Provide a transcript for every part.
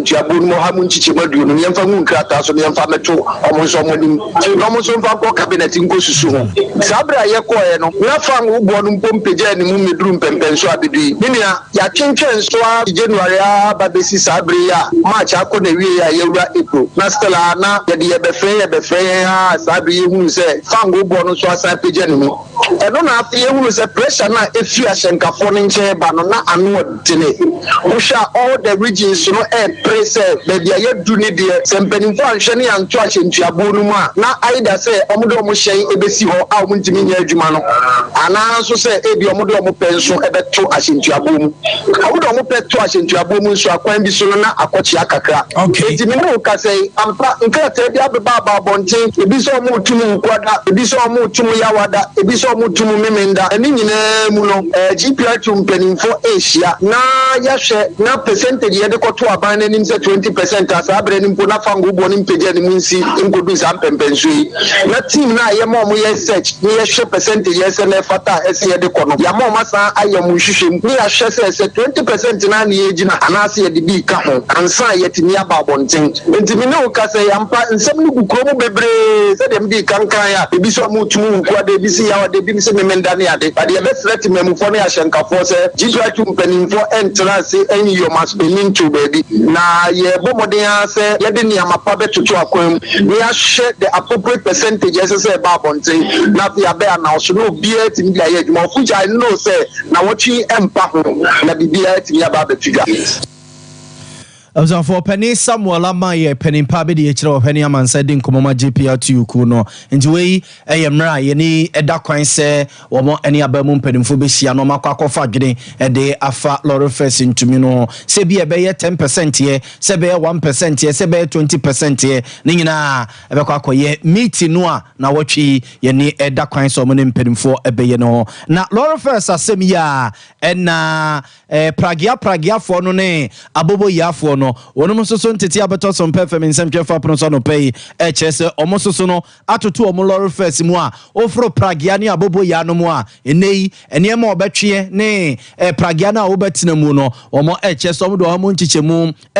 ahyɛntuabuo no mu 50% no, yɛmfa ngu nkrataa so na yɛmfa mmɛto wɔn nso wɔn anim na wɔn nso mfa nkɔ cabinet nkɔsusu ho. Saa berɛ a yɛkɔeɛ no, na fangoo boɔ no mpo mpagyaa ne mu mmɛduru mpɛmpɛnsoɔ a abɛdu yi. Me nua, yɛatwentwɛn so ara fi January ara ba bɛsi saa berɛ yi a March akɔ n'awieeɛ a yɛawura April, na still ara na yɛde yɛbɛfrɛ yɛbɛfrɛ yɛn ara a saa berɛ yi yɛhunu sɛ fangoo boɔ no nso asan apagya ne mu. Ɛno na afei yɛhunu sɛ pressure no a ɛfiri ahyɛnkafoɔ no nkyɛn reba no na ano ɔdene. Wohwɛ a all the regions no repere sɛ baabi a yɛadu no deɛ sɛ mpanimfoɔ anhwɛ ne yɛanto ahyɛntuabuo no mu a na either sɛ wɔde wɔn hyɛn bɛsi hɔ a wɔntumi nyɛ adwuma no anaa nso sɛ ebia wɔde wɔn pɛ nso bɛto ahyɛntuabuo mu. Wɔde wɔn pɛ to ahyɛntuabuo mu nso a kwan bi so no na akɔkyea kakra. Enti me ne wo kasa yi, ampa nkrataa bi abeba aba abɔnten, ebi sɛ wɔreto mu Wukuada, ebi sɛ wɔreto mu Yawada, ebi sɛ wɔreto mu Memenda. Na ne nyinaa mu no, GPRTU mpanimfoɔ rehyia na yɛahwɛ na percentage yɛde kɔto aban no anim sɛ 20% a saa berɛ no mpo na fango boɔ no mpagya ne mu nsi nkɔduu saa mpɛmpɛnsoɔ yi. Na team no a yɛma wɔn yɛ search na yɛhwɛ percentage a ɛsɛ na ɛfata a ɛsɛ yɛde kɔ no, yɛama wɔn asan ayɛ wɔn nhwehwɛmu na yɛahwɛ sɛ sɛ 20% no ara na yɛregyina anaasɛ yɛde bi reka ho ansa a yɛatumi aba abɔnten. Enti me ne wo kasa yi, ampa nsɛm no gu kuro mu bebree sɛdeɛ medii kan kaeɛ a, ebi sɛ wɔretu mu Wukuada, ebi se Yawada, ebi se Memenda ne ade. But yɛbɛsrɛ temanmufoɔ ne ahyɛnkafoɔ sɛ GPRTU mpanimfoɔ ntena ase nyi wɔn aso ani nto baabi na yɛrebɔ mmɔden ara sɛ yɛde nneɛma pa bɛtoto akwan mu na yɛahwɛ the appropriate percentage a ɛsɛ sɛ ɛba abɔnten na afei abɛ announce na obiara atumi de ayɛ adwuma of which I know sɛ nawɔtwe yi ɛmpa ho na biribiara atumi aba abɛto dwa. Abusuafoɔ, Ɔpanin Samuel Aman yɛ panin pa bɛdi akyire wɔ Hwɛ Ne Amansan di nkɔmmɔ ma JPRTU kuo no. Nti wei yɛ mmerɛ a yɛni da kwan sɛ wɔn ne aban mu mpanimfoɔ bɛhyia na wɔakɔ akɔfa adwene de afa lɔre fɛs ntumi no ho. Sɛ bi ɛbɛyɛ 10% yɛ, sɛ ɛbɛyɛ 1% yɛ, sɛ ɛbɛyɛ 20% yɛ, ne nyinaa ɛbɛkɔ akɔyɛ meeting no a nawɔtwe yi yɛni da kwan sɛ wɔn ne mpanimfoɔ bɛyɛ no ho. Na lɔre fɛs asɛm yi a ɛna Pragea Prageafoɔ no ne Aboboyiafoɔ no, wɔnom nso so ntete abɛtɔ so mpɛ fam nsɛmtwerɛfoɔ apono so anɔpa yi ɛkyerɛ sɛ wɔn nso so no atoto wɔn lɔre fɛs mu a woforo Pragea ne Aboboyaa no mu a ɛnnɛ yi nneɛma a wɔbɛtweɛ ne Pragea no a wobɛtena mu no wɔn ɛkyerɛ sɛ wɔn de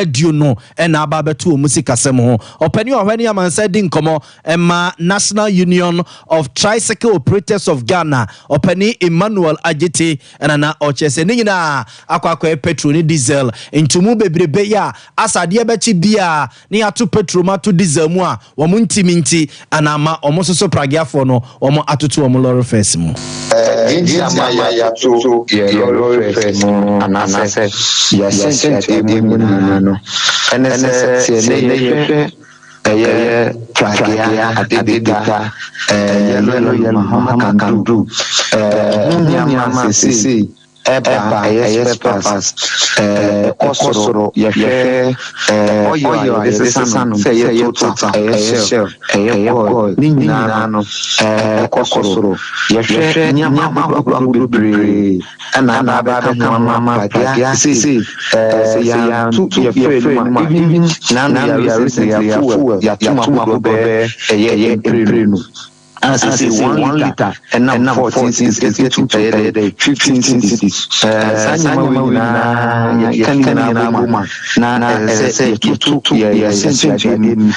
20% na aba abɛto wɔn sikasɛm ho. Ɔpanin a ɔhwɛ ne amansan di nkɔmmɔ ma National Union of Tricycle Operators of Ghana, Ɔpanin Emmanuel Adjetey na na ɔkyerɛ sɛ ne nyinaa akɔ akɔyɛ petrol ne diesel ntomu bebrebe yi a asa adeɛ bɛkye biara na yɛato petrol mu ato diesel mu a wɔn ntimi nti na ama wɔn nso so prageafoɔ no wɔn atoto wɔn lɔre fɛs mu. Deɛ nti a ama yɛato yɛn lɔre fɛs mu anaasɛ yɛahyɛnhyɛnsodeɛ mu nyinaa no ɛne sɛ, sɛ ɛnnɛ yɛhwɛ ɛyɛ pragea, adedeta, yellow yellow, mahama kandu, ho nneɛma a seesei ɛba ɛyɛ spare parts, ɛkɔ soro, yɛhwɛ oil a yɛde sesa no, sɛ ɛyɛ total, ɛyɛ shell, ɛyɛ coil, ne nyinaa no ɛkɔ soro. Yɛhwɛ nneɛma ahodoɔ ahodoɔ bebree ɛna aba abɛka ho ama pragea seesei sɛ yɛanto yɛfrɛ no mu a, even nano yɛ recently yɛafuel, yɛato mu ahodoɔ bɛyɛ ɛyɛ mprenu. A seesei 1 litre ɛnam 14 cedis ɛtu ɛyɛ dɛ 15 cedis. Saa nneɛma wei nyinaa yɛka ne nyinaa bɔ mu a na ɛsɛ sɛ yɛtoto yɛ yɛsɛnsuadeɛ mu.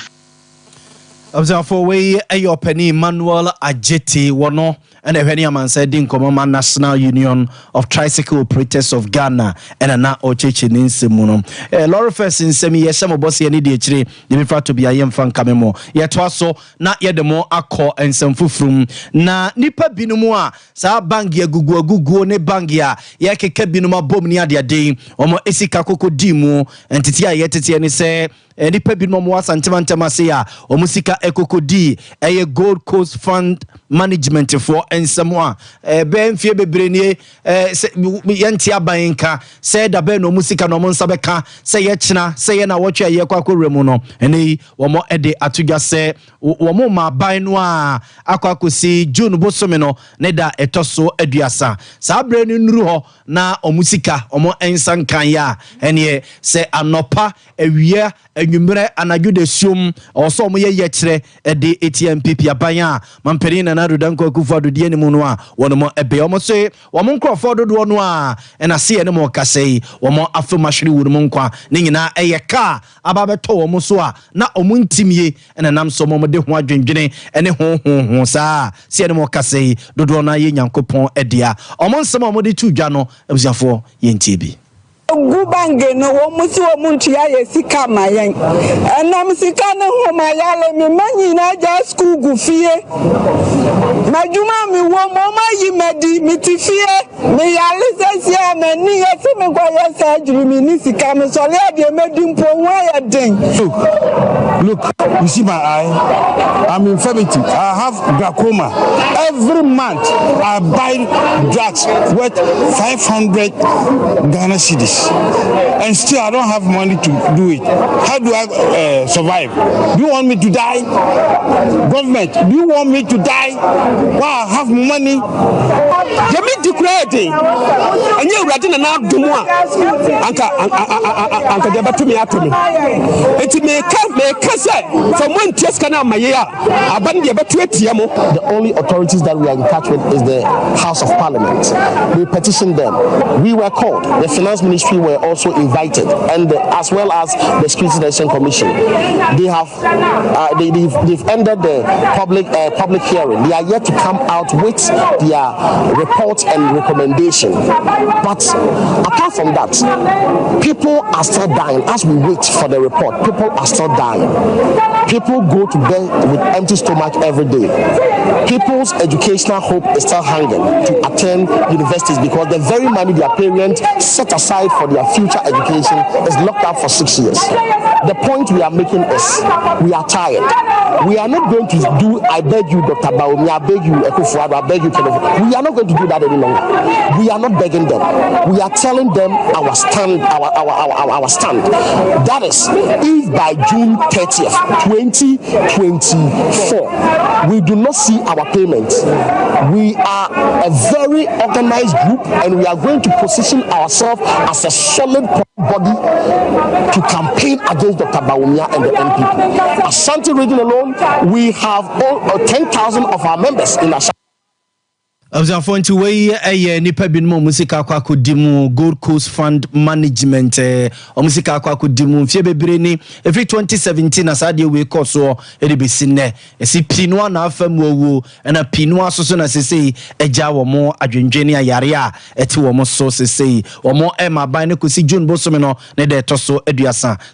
Abusuafoɔ, wei yɛ ɔpanin Emmanuel Adjetey, wɔno ɛna ɛhwɛ ne amansan di nkɔmmɔ ma National Union of Tricycle Operators of Ghana ɛna na ɔkyerɛkyerɛ ne nsɛm mu no. Lɔre fɛs nsɛm yi yɛhyɛ mo bɔ sɛ yɛne deɛ akyire de bɛfiri ato bia yɛmfa nkame mo. Yɛtoa so na yɛde mo akɔ nsɛm foforɔ mu na nipa binom a saa bank agugu aguguo ne bank a yɛkeka binom abom ne adeade wɔn sika koko di mu ntete a yɛteteɛ ne sɛ nipa binom a wɔwɔ Asantemantam ase a wɔn sika ɛkoko di ɛyɛ Gold Coast Fund Management foɔ nsɛm a ɛbɛn mfie bebree nie sɛ yɛnte aban nka sɛ dabɛn na wɔn sika na wɔn nsa bɛka sɛ yɛkyena sɛ yɛ na wɔtwe a yɛkɔ akɔwura mu no. Ɛnɛ yi wɔn de ato dwa sɛ wɔn ma aban no a akɔ akɔsi June bosome no ne da ɛtɔ so 30, saa berɛ no nnuru hɔ na wɔn sika wɔn nsa nkan yɛ a ɛneɛ sɛ anɔpa, awia, anwummerɛ, anadwo, da suom ɔwɔ sɛ wɔn yɛ yɛkyerɛ ɛde etia NPP aban a mampanin Nana. Nana Addo Dankwa Akufo-Addo di anim no a wɔnom ɛbea wɔn se wɔn nkurɔfoɔ dodoɔ no a ɛna se yɛne mo kasa yi wɔn afam ahwere wɔn nkwa ne nyinaa ɛyɛ kaa aba abɛtɔ wɔn so a na wɔn ntimie ɛna nam so wɔn de ho adwendwene ɛne ho ho ho saa se yɛne mo kasa yi dodoɔ no ayɛ Nyankopɔn ɛdea wɔn nsɛm a wɔde to dwa no abusuafoɔ yɛntie bi. Gu bank no wɔn mu si wɔn ntua yɛ sika ma yɛn ɛnam sika ne ho ma yale mi ma nyinaa gya sukuu gu fie m'adwuma mi wɔ mu wɔn ayi ma di mi ti fie mi yale sɛsi a m'ani yɛsi mi kɔ yɛ surgery mi ni sika mi sɔle adeɛ mɛ di mpo ho ayɛ den. Look, look, you see my eye? I'm infirmity. I have glaucoma. Every month I buy drugs worth 500 Ghana cedis. And still I don't have money to do it. How do I survive? Do you want me to die? Government, do you want me to die? Why I have money? Deɛ medi koraa yɛ den ɛnyɛ Awurade na n'adom a anka anka deɛ bɛto me ato me enti meka meka sɛ sɛ moantua sika no ama yei a aba no deɛ bɛto atia mo. The only authorities that we are in touch with is the House of Parliament. We petitioned them. We were called. The Finance Ministry were also invited, and as well as the Securities and Exchange Commission. They have they've ended the public hearing. They are yet to come out with their report and recommendation. But apart from that, people are still dying. As we wait for the report, people are still dying. People go to bed with empty stomach every day. People's educational hope is still hanging to attend universities because the very money their parents set aside for their future education is locked up for 6 years. The point we are making is we are tired. We are not going to do, I beg you, Dr. Bawumia, I beg you, Akufo-Addo, I beg you, Kenneth. We are not going to do that any longer. We are not begging them. We are telling them our stand, our stand. That is, if by June 30th, 2024, we do not see our payments, we are a very organized group and we are going to position ourselves as a solid body to campaign against Dr. Bawumia and the NPP. Ashanti region alone, we have all 10,000 of our members in Ashanti. Abusuafoɔ, nti wei yɛ nipa binom a wɔn sika akɔ akɔdi mu Gold Coast Fund Management wɔn sika akɔ akɔdi mu mfie bebree ni ɛfiri 2017 na saa adeɛ wei kɔ soɔ ɛde bɛsi nnɛ ɛsi pii no ana afa mu owuo ɛna pii no aso so na sesei agya wɔn adwendwen ne ayare a ɛte wɔn so sesei wɔn ɛma aban no kɔsi June bosome no ne deɛ ɛtɔ so 30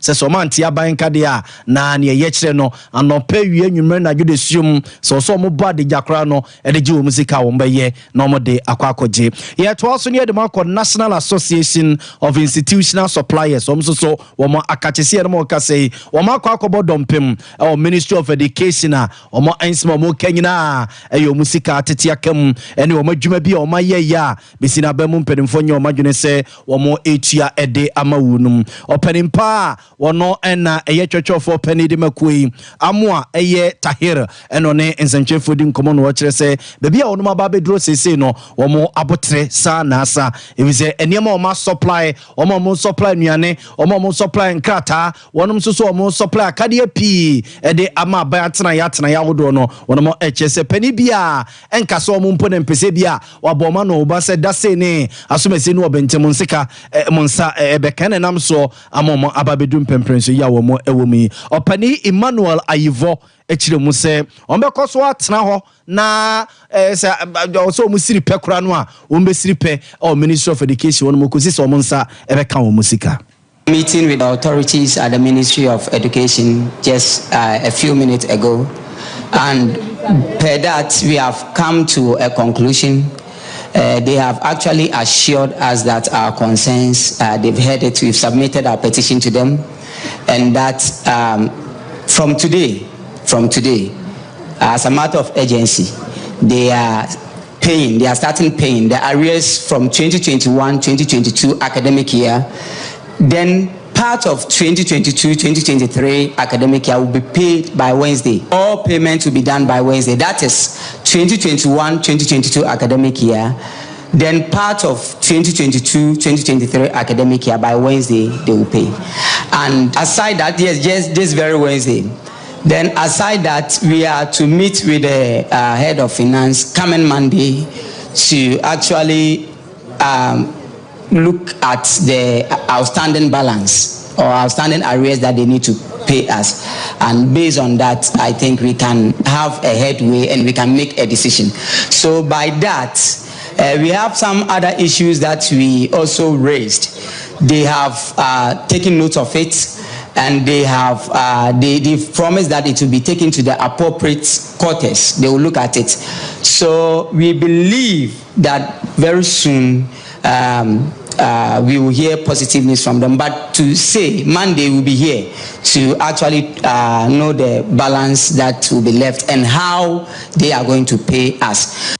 sɛ wɔn ante aban nkadeɛ a na neɛ ɛyɛ kyerɛ no anɔpɛ wie nwummerɛ na adwo de suom sɛ ɔsɛ wɔn bɔ adagya koraa no ɛde gye wɔn sika a wɔn bɛyɛ na wɔn de akɔ akɔgye. Yɛtoa so ne yɛde mu akɔ National Association of Institutional Suppliers wɔn nso so wɔn akakyese yɛn mo kasa yi wɔn akɔ akɔbɔ dɔmpem ɛwɔ Ministry of Education a wɔn nsɛm a wɔn ka nyinaa ɛyɛ wɔn sika tete aka mu ɛne wɔn adwuma bi a wɔn ayɛ yɛ a besi n'aba mu mpanimfoɔ nyɛ wɔn adwene sɛ wɔn etua ɛde ama wɔn nom ɔpanimpa a wɔn ɛna ɛyɛ twɛtwɛfoɔ panin de ma kuo yi Amoa ɛyɛ Tahir ɛna ɔne nsɛntwerɛfoɔ di nkɔmɔ na wɔkyerɛ sɛ baabi a wɔn aba abɛduro seesei no wɔn abotere saa naasa efisɛ nneɛma a wɔn supply wɔn a wɔn supply nnuane wɔn a wɔn supply nkrataa wɔn nso so wɔn supply akadeɛ pii ɛde ama aban atenaeɛ atenaeɛ ahodoɔ no wɔn ɛkyɛ sɛ panin bi a ɛnka sɛ wɔn mpo ne mpɛsɛ bi a wabɔ wɔn ano ɔba sɛ dase ne asomasi ne ɔbɛntɛm nsika ɛ mo nsa ɛbɛka ne nam soɔ ama wɔn aba abɛdu mpɛmpɛnso yi a wɔn ɛwɔ mu yi. Ɔpanin Emmanuel Ayivɔ akyerɛ mu sɛ wɔn bɛkɔ so atena hɔ na sɛ ɔsɛ wɔn siri pɛ koraa no a wɔn bɛsiri pɛ ɛwɔ Ministry of Education wɔn mu kɔsi sɛ wɔn nsa ɛbɛka wɔn sika. Meeting with the authorities at the Ministry of Education just a few minutes ago, and per that we have come to a conclusion. They have actually assured us that our concerns, they've heard it, we've submitted our petition to them, and that from today, as a matter of urgency, they are paying, they are starting paying the arrears from 2021-2022 academic year. Then part of 2022-2023 academic year will be paid by Wednesday. All payments will be done by Wednesday. That is 2021-2022 academic year. Then part of 2022-2023 academic year, by Wednesday they will pay. And aside that, yes, just this very Wednesday, Then aside that, we are to meet with the uh, head of finance coming Monday to actually um, look at the outstanding balance or outstanding arrears that they need to pay us. And based on that, I think we can have a headway and we can make a decision. So by that, uh, we have some other issues that we also raised. They have uh, taken note of it and they have uh, they, they've promised that it will be taken to the appropriate quarters. They will look at it. So we believe that very soon um, uh, we will hear positive news from them. But to say Monday will be here to actually uh, know the balance that will be left and how they are going to pay us.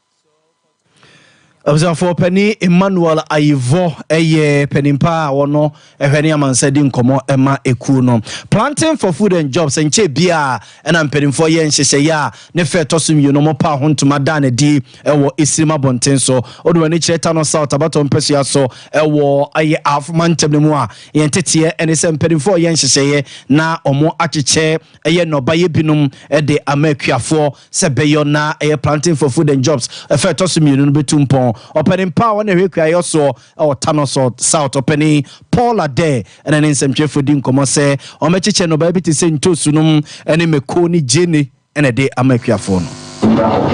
Abusuafoɔ panin Emmanuel Ayivɔ yɛ panin pa a wɔno hwɛ ne amansa di nkɔmmɔ ma ekuo no. Planting for Food and Jobs nkyɛ biara ɛna mpanimfoɔ yɛ nhyehyɛeɛ a ne fɛ ɛtɔ so mmienu mo paa ho ntoma daa ne di wɔ Esirim abɔnten so. Wode w'ani kyerɛ Tano South abatoɔ mpasua so wɔ ɛyɛ Ahafo ntam no mu a yɛn teteɛ ɛne sɛ mpanimfoɔ yɛ nhyehyɛeɛ na wɔn akyekyɛ ɛyɛ nnɔbaeɛ binom de ama akuafoɔ sɛ bɛyɔ na ɛyɛ Planting for Food and Jobs ɛfɛ ɛtɔ so mmienu no bɛtu mpɔn. Ɔpanin pa a ɔne ɛhwɛ kuayɔ soɔ ɛwɔ Tano South, ɔpanin Paul Adair ɛna ne nsɛmtwerɛfoɔ di nkɔmmɔ sɛ wɔbɛkyekyɛ nnɔbaeɛ bi te sɛ ntoosu nom ne mako ne gyeene ɛna ɛde ama akuafoɔ no.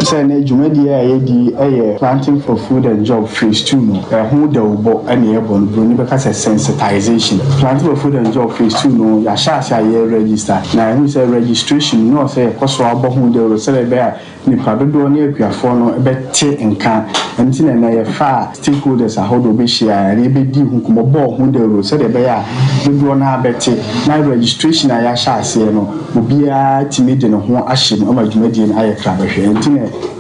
Sɛ nnɛ dwumadie a yɛdi yɛ Planting for Food and Job Phase 2 no, ɛho dawubɔ na yɛbɔ no, buroni bɛka sɛ sensitization. Planting for Food and Job Phase 2 no, yɛahyɛ ase a yɛreregister, na yɛhu sɛ registration no, na ɛwɔ sɛ yɛkɔ so ara bɔ ho dawuro sɛdeɛ ɛbɛyɛ a nnipa dodoɔ ne akuafoɔ no bɛte nka. Ɛno nti na nnɛ yɛfaa stakeholders ahodoɔ bɛhyiaeɛ na yɛbɛdii ho nkɔmmɔ bɔɔ ho dawuro sɛdeɛ ɛbɛyɛ a dodoɔ no ara bɛte na registration a yɛahyɛ aseɛ no obiara atumi de ne ho ahyɛ mu ama dwumadie no ayɛ krabɛhwɛ. Ɛno nti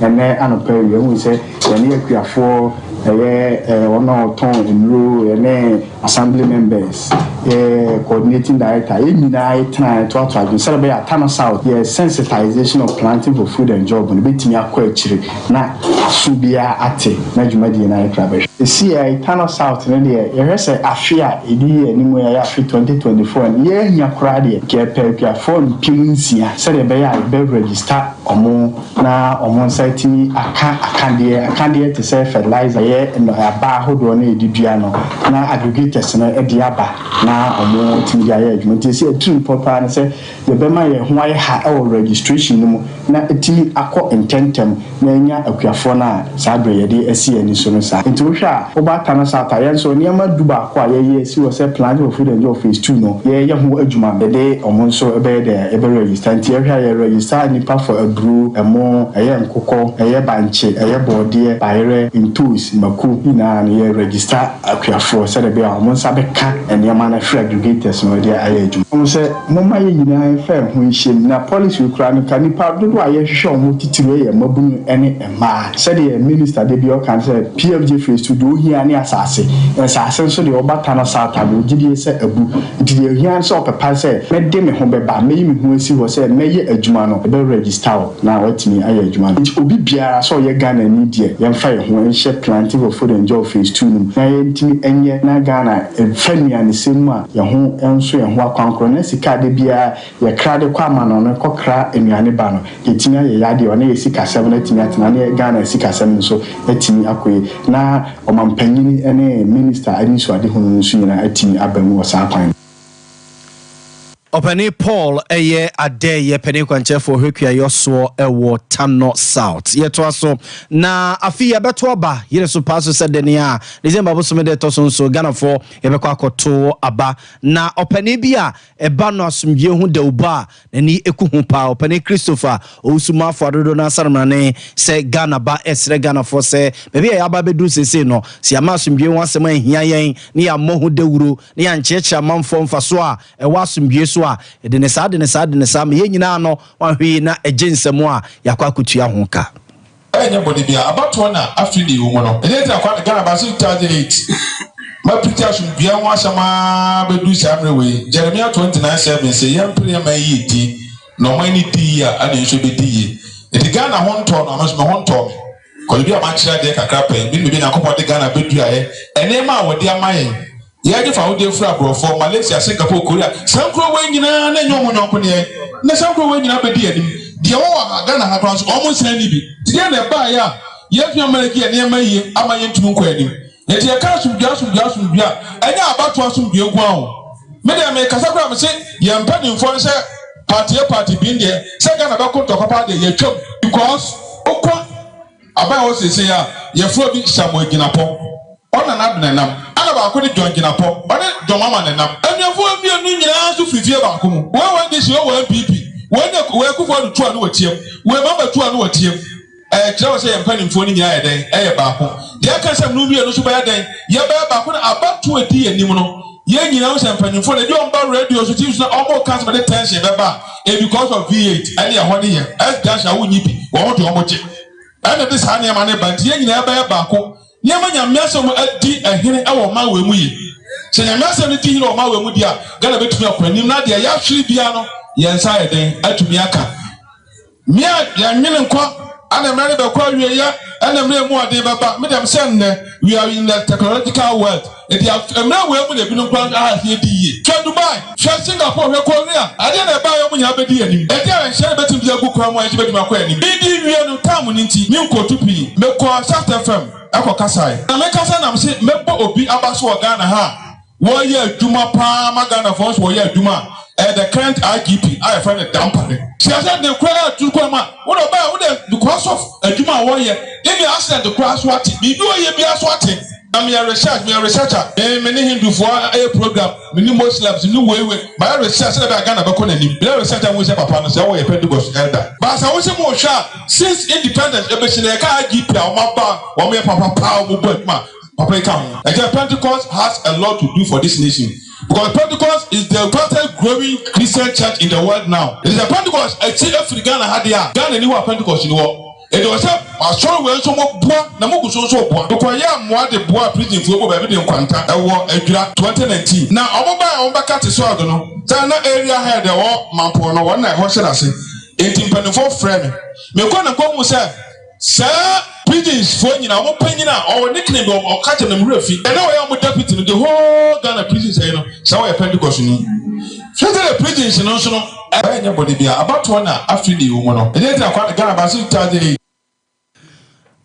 na ɛnnɛ anɔpa yi yɛhunu sɛ yɛne akuafoɔ, ɛyɛ wɔn a wɔtɔn nnuro, yɛne assembly members, yɛ coordinating director, yɛn nyinaa yɛtenaeɛ toatoa adwene sɛdeɛ ɛbɛyɛ a Tano South yɛ sensitization of planting for food and job no bɛtumi akɔ akyire na aso biara ate na dwumadie no ayɛ krabɛhwɛ. Seesei Tano South no deɛ yɛhwɛ sɛ afe a ɛdi yɛn anim yi a ɛyɛ afe 2024 no yɛannya koraa deɛ nka yɛpɛ akuafoɔ 6000 sɛdeɛ ɛbɛyɛ a yɛbɛ register wɔn na wɔn nsa atumi aka akadeɛ, akadeɛ te sɛ fertilizer, ɛyɛ aba ahodoɔ no a yɛde dua no na aggregators no de aba na wɔatumi de ayɛ adwuma. Nti seesei atirimpɔ paa ne sɛ yɛbɛma yɛn ho ayɛ ha wɔ registration no mu na atumi akɔ ntɛmntɛm na yɛanya akuafoɔ no a saa berɛ yi yɛde asi yɛn ani so no saa. Nti wohwɛ a, woba Tano South a, yɛn nso nneɛma dubaako a yɛyɛ asi hɔ sɛ Planting for Food and Job Phase 2 no, yɛreyɛ ho adwuma no, yɛde wɔn nso bɛyɛ dɛn? Yɛbɛ register. Nti yɛhwɛ a, yɛ register nnipa for aburo, ɛmo, ɛyɛ nkokɔ, ɛyɛ bankye, ɛyɛ bɔɔdeɛ, bayerɛ, ntoos, mako, ne nyinaa no yɛ register akuafoɔ sɛdeɛ ɛbɛyɛ a wɔn nsa bɛka nneɛma no afiri aggregators no de ayɛ adwuma. Wɔn sɛ, Momma yɛn nyinaa mfa yɛn ho nhyem. Na policy yi koraa no, nka nnipa dodoɔ a yɛhwehwɛ wɔn titiriw yɛ mmabunu ne mmaa. Sɛdeɛ minister da biara ɔka no sɛ, PFJ phase 2 deɛ ohia ne asase. Nsase nso deɛ woba Tano South a, mewɔ gyidie sɛ abu. Nti deɛ ohia ne sɛ ɔpɛpa sɛ mɛde me ho bɛba, mɛyi me ho asi hɔ sɛ mɛyɛ adwuma no, yɛbɛ register wo na woatumi ayɛ adwuma no. Nti obi biara sɛ ɔyɛ Ghanani deɛ, yɛmfa yɛn ho nhyɛ Planting for Food and Job phase 2 no mu na yɛntumi nyɛ na Ghana mfa nnuanesɛm mu a Yɛn ho nso yɛn ho akwankorɔ na sika a da biara yɛkra de kɔ amanɔne kɔkra nnuane ba no, yɛtumi ayɛ yɛn adeɛ, ɔne yɛn sikasɛm no atumi atena ne Ghana sikasɛm nso atumi akɔ yie na ɔmampanyini ne minista anisoadehunu no nso nyinaa atumi aba mu wɔ saa kwan no. Ɔpanin Paul yɛ adɛɛyɛ panin kwankyerɛfoɔ hwɛ kuayɔ soɔ wɔ Tano South. Yɛtoa so na afe yi yɛbɛto aba yere so paa so sɛ dɛn a December bosome da ɛtɔ so nso Ghanafoɔ Yɛbɛkɔ akɔto aba. Na ɔpanin bi a ɛba no asomdwoeɛ ho dawubɔ a n'ani ku ho paa, Ɔpanin Christopher Owusu Marfo a dodoɔ no ara sanomrane sɛ Ghana ba resrɛ Ghanafoɔ sɛ baabi a yɛaba abɛduru seesei no, sɛ yɛamma asomdwoeɛ ho asɛm anhia yɛn na yɛammɔ ho dawuro na yɛankyerɛkyerɛ amanfoɔ mfasoɔ a ɛwɔ asomdwoeɛ so a, ɛde ne saa de ne saa de ne saa ma yɛn nyinaa no, wanhwɛ yie na ɛgye nsam a yɛakɔ akɔtua ho ka. Ɛnyɛ bɔne biara. Abatoɔ na afei na yɛwɔ mu no. Ɛdeɛn nti na Kwame Ghana baa so 2008 ma pirikyi asomdwoeɛ ho asɛm ara bɛduru saa mmerɛ wei? Jeremia 29, 7 se yɛmpere yɛn man yie di na ɔman no di yie a ɛna yɛn nso yɛbɛdi yie. Nti Ghana ho ntɔɔ no a me nso me ho ntɔɔ me. Kɔs baabi a makyerɛ adeɛ kakra pɛn, menim baabi a Nyankopɔn de Ghana bɛduaeɛ, nneɛma a wɔde ama yɛn. Yɛgye fawodeɛ firi aborɔfoɔ, Malaysia, Singapore, Korea, saa nkuro wei nyinaa na ɛnyɛ wɔn yɔnko ne yɛn. Nnɛ saa nkuro wei nyinaa bɛdi yɛn anim. Deɛ ɛwɔ wɔ ha, Ghana ha koraa nso, wɔn nsan nni bi. Nti deɛn na ɛbaeɛ a yɛntumi amma yɛgye yɛn nneɛma yie ama yɛntumi nkɔ anim? Nti yɛka asomdwoeɛ, asomdwoeɛ, asomdwoeɛ a, ɛnyɛ abatoɔ asomdwoeɛ nko ara o. Me deɛ mekasa koraa mese yɛn mpanimfoɔ no sɛ party A party B deɛ, sɛ Ghana bɛko ntɔkwa paa deɛ yɛatwam. Because wokɔ Aban a ɛwɔ seesei a yɛfrɛ obi Samuel Gyinapɔ, ɔne Nana Ado na ɛnam, ɛna baako ne John Gyinapɔ, ɔne John Mahama na ɛnam. Anuafo mmienu nyinaa nso firi fie baako mu. Wei wɔ NDC, wei wɔ NPP, wei ne wei Akufo Addo tu a ne wɔteam, wei Mahama tu a ne wɔteam. Ɛkyerɛ wo sɛ yɛn mpanimfoɔ no nyinaa yɛ dɛn? Ɛyɛ baako. Deɛ ɛka sɛ mno mmienu nso bɛyɛ dɛn? Yɛbɛyɛ baako na abatoɔ a ɛdi yɛn anim no, yɛn nyinaa hu sɛ mpanyimfoɔ no, ebi a wɔba radio so, TV so na wɔreka asɛm de tension bɛba a, eh because of V8 ɛne ɛhɔ ne yɛ S dash a wonnyi bi, wɔn de wɔn gye. Ɛna ɛde saa nneɛma no ba nti yɛn nyinaa bɛyɛ baako. Nneɛma Nyame asɛm adi hene wɔ ɔman wei mu yie. Sɛ Nyame asɛm no di hene wɔ ɔman wei mu deɛ a, Ghana bɛtumi akɔ anim na deɛ yɛahwere biara no, yɛn nsa ayɛ den atumi aka. Me a yɛnwene nkɔ ana mmerɛ no bɛkɔ awieɛ ɛna mmerɛ emu ɔden bɛba me deɛ mesɛ nnɛ we are in the technological world ɛdi mmerɛ wei mu na ebinom koraa aha sɛ yɛdi yie hwɛ Dubai hwɛ Singapore hwɛ Korea adeɛ na ɛbaeɛ ɔmo nyinaa bɛdi anim ɛdeɛ a nhyɛ no bɛtumi de agu kwan mu a yɛnso bɛtumi akɔ anim medi wie no time no nti menkɔtu pii mekɔɔ Shaft FM ɛkɔ kasae na mekasa na mese mɛbɔ obi aba so wɔ Ghana ha a Wɔyɛ adwuma paa ma Ghanafoɔ nso wɔyɛ adwuma a ɛyɛ the current IGP a yɛfrɛ no Dampare. Kyerɛ sɛ ne koraa atu kwan mu a wo na ɔbaa wo dɛ because of adwuma a wɔyɛ even accident koraa so ate biribi ɔyɛ biara so ate na meyɛ research meyɛ researcher me me ne Hindufoɔ ayɛ program me ne Muslims me ne wei wei mayɛ research sɛdeɛ ɛbɛyɛ a Ghana bɛkɔ n'anim meyɛ research a wohu sɛ papa no sɛ wɔyɛ Pentecost elder but sɛ wo sɛ mo hwɛ a since independence ɛbɛsi na yɛka IGP a wɔn aba a wɔn yɛ papa paa wɔn bɔ adwuma Papa yi ka ho. Ɛkyɛ Pentecost has a lot to do for this nation because Pentecost is the fastest growing Christian church in the world now. Ɛti sɛ Pentecost akyi afiri Ghana ha deɛ a, Ghana ni hɔ a Pentecost ni hɔ. Ɛti wɔ sɛ asɔre wei nso mo boa na mo gu so nso boa. Mekɔ yɛɛ mmoa de boaa prison foɔ bɔ baabi de nkwanta ɛwɔ Adwira 2019. Na ɔmo baɛ a ɔmo bɛka te sɔɔd no sɛ na area head ɛwɔ Mampong no wɔn na ɛhɔ hyɛ n'ase. Enti mpaninfoɔ frɛɛ me. Mekɔ na mekɔ huu sɛ. Saa prisons foɔ nyinaa ɔmo panyin a ɔwɔ nickname bi ɔka kyerɛ me na me werɛ fi ɛna ɔyɛ ɔmo deputy no the whole Ghana prisons ɛyi no saa ɔyɛ Pentecost ni hwɛ sɛdeɛ prisons no nso no ɛnyɛ bɔne biara abatoɔ na afei na ɛwɔ mu no ɛdeɛ nti na Kwame Ghana baase 2008.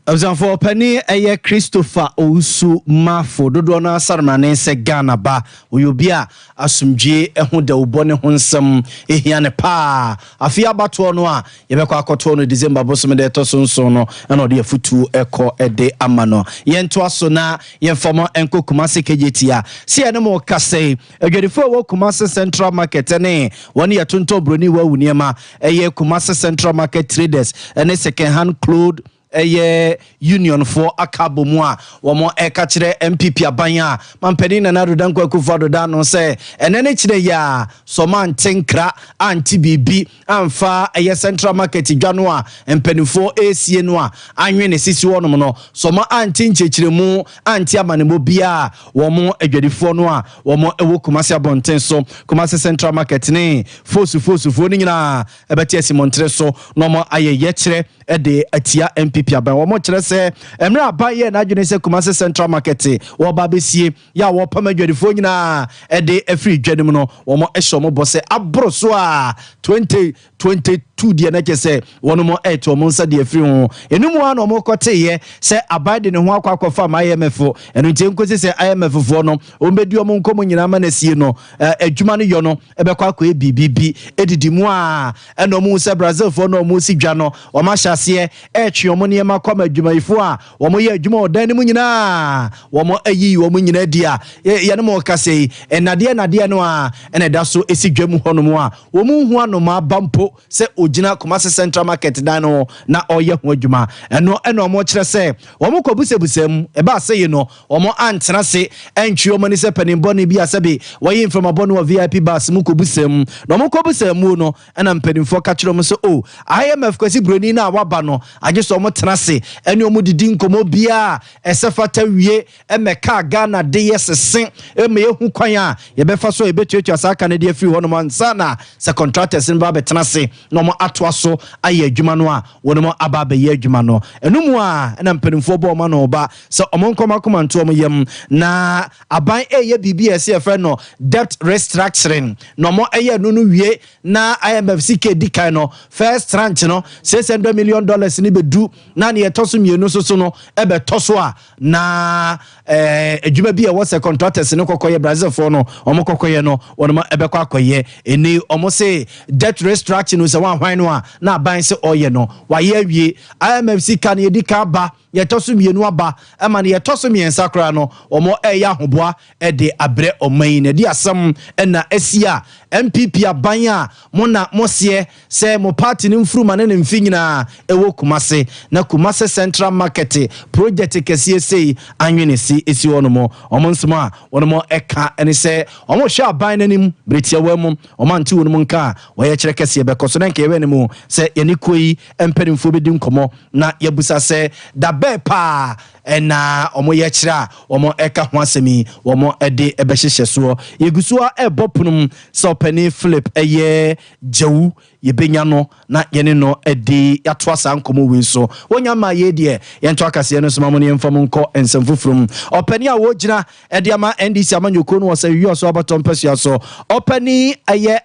Abusuafoɔ panin ɛyɛ Christopher Owusu Marfo, dodoɔ no ara saremane sɛ Ghana ba. Ɔyɛ obi a asomdwie ho dawubɔ ne ho nsɛm hia no paa. Afei abatoɔ no a yɛbɛkɔ akɔtoɔ no December bosome da ɛtɔ so nson no na ɔde afutuo kɔ de ama no. Yɛntoa so na yɛmfa mo nkɔ Kumasi Kejetia. Sɛ yɛne mo rekasa yi, adwadifoɔ a ɛwɔ Kumasi Central Market ne wɔn yɛtontɔn buroni wawu nneɛma, ɛyɛ Kumasi Central Market Traders ne Second Hand Cloth ɛyɛ unionfoɔ aka abɔ mu a wɔn ɛka kyerɛ NPP aban a mampanin Nana Addo Dankwa Akufo Addo da ano sɛ ɛnɛ ne kyerɛ yi a sɛ ɔma ante nkra ante biribi amfa ɛyɛ Central Market dwa no a mpanimfoɔ ɛresie no a anwe ne sisi hɔnom no sɛ ɔma ante nkyerɛkyerɛmu ante amanemmɔ biara wɔn adwadifoɔ no a wɔn ɛwɔ Kumasi abɔnten so Kumasi Central Market ne fosufosufoɔ no nyinaa ɛbɛte asi mmɔntere so na wɔn ayɛ yɛkyerɛ de atia NPP aban. Wɔn kyerɛ sɛ mmerɛ aban yɛɛ n'adwene sɛ Kumasi Central Market wɔreba abɛsie yɛ a wɔrepam adwadifoɔ nyinaa de afiri dwa no mu no, wɔn hyɛ wɔn bɔ sɛ aboro so a 2022 deɛ na kyɛ sɛ wɔn ɛreto wɔn nsa de afiri ho. Ɛno mu ara na wɔn kɔteeɛ sɛ aban de ne ho akɔ akɔfa ama IMF, ɛno nti nkosi sɛ IMF foɔ no wɔn bɛdi wɔn nkɔmmɔ nyinaa ma no asie no, adwuma no yɔ no ɛbɛkɔ akɔyɛ biribi bi edidi mu a ɛna wɔn hu sɛ Brazilfoɔ na wɔn si dwa no wɔn ahyɛ aseɛ ɛretwe wɔn nneɛma kɔ ama adwumayɛfoɔ a wɔn yɛ adwuma wɔ dan no mu nyinaa wɔn ayiyi wɔn nyinaa di a yɛne mo kasa yi nnadeɛ nnadeɛ no a ɛna ɛda so esi dwa mu hɔnom a wɔn nhu anomaa ba mpo sɛ ogyina Kumasi Central Market dan no ho na ɔreyɛ ho adwuma. Ɛno na wɔkyerɛ sɛ wɔn kɔ busabusa mu. Ɛbaa sɛ yi no, wɔn antena ase antwi wɔn ani sɛ panin bɔne bi a sɛbe wɔyi mframa bɔne wɔ VIP bus mu kɔ busa mu. Na wɔn kɔ busa mu no, ɛna mpanimfoɔ ka kyerɛ wɔn sɛ, oh, IMF Kwasi Broni no a waba no, agye sɛ wɔn tena ase ɛne wɔn didi nkɔmmɔ biara a ɛsɛ fata wie mmɛkaa Ghana de yɛ sese ma yɛhu kwan a yɛbɛfa so a yɛbɛtuatua saa ka no de afiri hɔnom ansa na sɛ contractors no ba abɛtena ase na wɔn atoa so ayɛ adwuma no a wɔnom aba abɛyɛ adwuma no. Ɛno mu a na mpanimfoɔ bɔ wɔn ano ba sɛ wɔn nkɔ wɔn akoma nto wɔn yam na aban ɛreyɛ biribi a ɛsɛ yɛfrɛ no debt restructuring na wɔn ɛyɛ no no wie na IMF sika edi kan no first tranche no $600 million no bɛdu na nea ɛtɔ so mmienu nso so no ɛbɛtɔ so a na eh, adwuma bi a ɛwɔ sɛ contractors no kɔkɔyɛ Brazilfoɔ no wɔn kɔkɔyɛ no wɔn ɛbɛkɔ akɔyɛ ɛni wɔn se debt restructuring no sɛ wɔn ahwan no a na aban sɛ ɔyɛ no wayɛ awie. IMF sika no yɛdi kan ba yɛtɔ so mmienu aba ɛma no yɛtɔ so mmiɛnsa koraa no wɔn ɛyɛ ahoboa ɛde abrɛ ɔman yi. Na ɛde asɛm ɛna asi a NPP aban a mo na mo seɛ sɛ mo party no mfuruma ne ne mfe nyinaa ɛwɔ Kumase na Kumase Central Market project kɛseɛ sei anwene si esi hɔ nom. Wɔn nsɛm a wɔn ɛka ɛne sɛ wɔn hwɛ aban no anim bere tiawa mu wɔn ante wɔn mu nka a wɔyɛ kyerɛ kɛseɛ bɛkɔ so na nka yɛwɛ ne mu sɛ yɛne kuo yi mpanimfoɔ bɛdi nkɔmmɔ na yɛbusa sɛ dabɛɛ paa ɛna wɔn yɛ kyerɛ a wɔn ɛka ho asɛm yi wɔn ɛde ɛbɛhyehyɛ soɔ. Yɛgu so a ɛbɔ pono mu sɛ ɔpanin Philip ɛyɛ Gyawu yɛbɛnya no na yɛne no ɛde yɛatoa saa nkɔmmɔ wei so. Wɔnya ma yɛ deɛ yɛnto akaseɛ no so ma mo no yɛmfa mo nkɔ nsɛm foforɔ mu. Ɔpanin a wɔgyina ɛde ama NDC amanyɔkuo no wɔ sɛ wiɔ so abatɔ mpasua so, ɔpanin ɛyɛ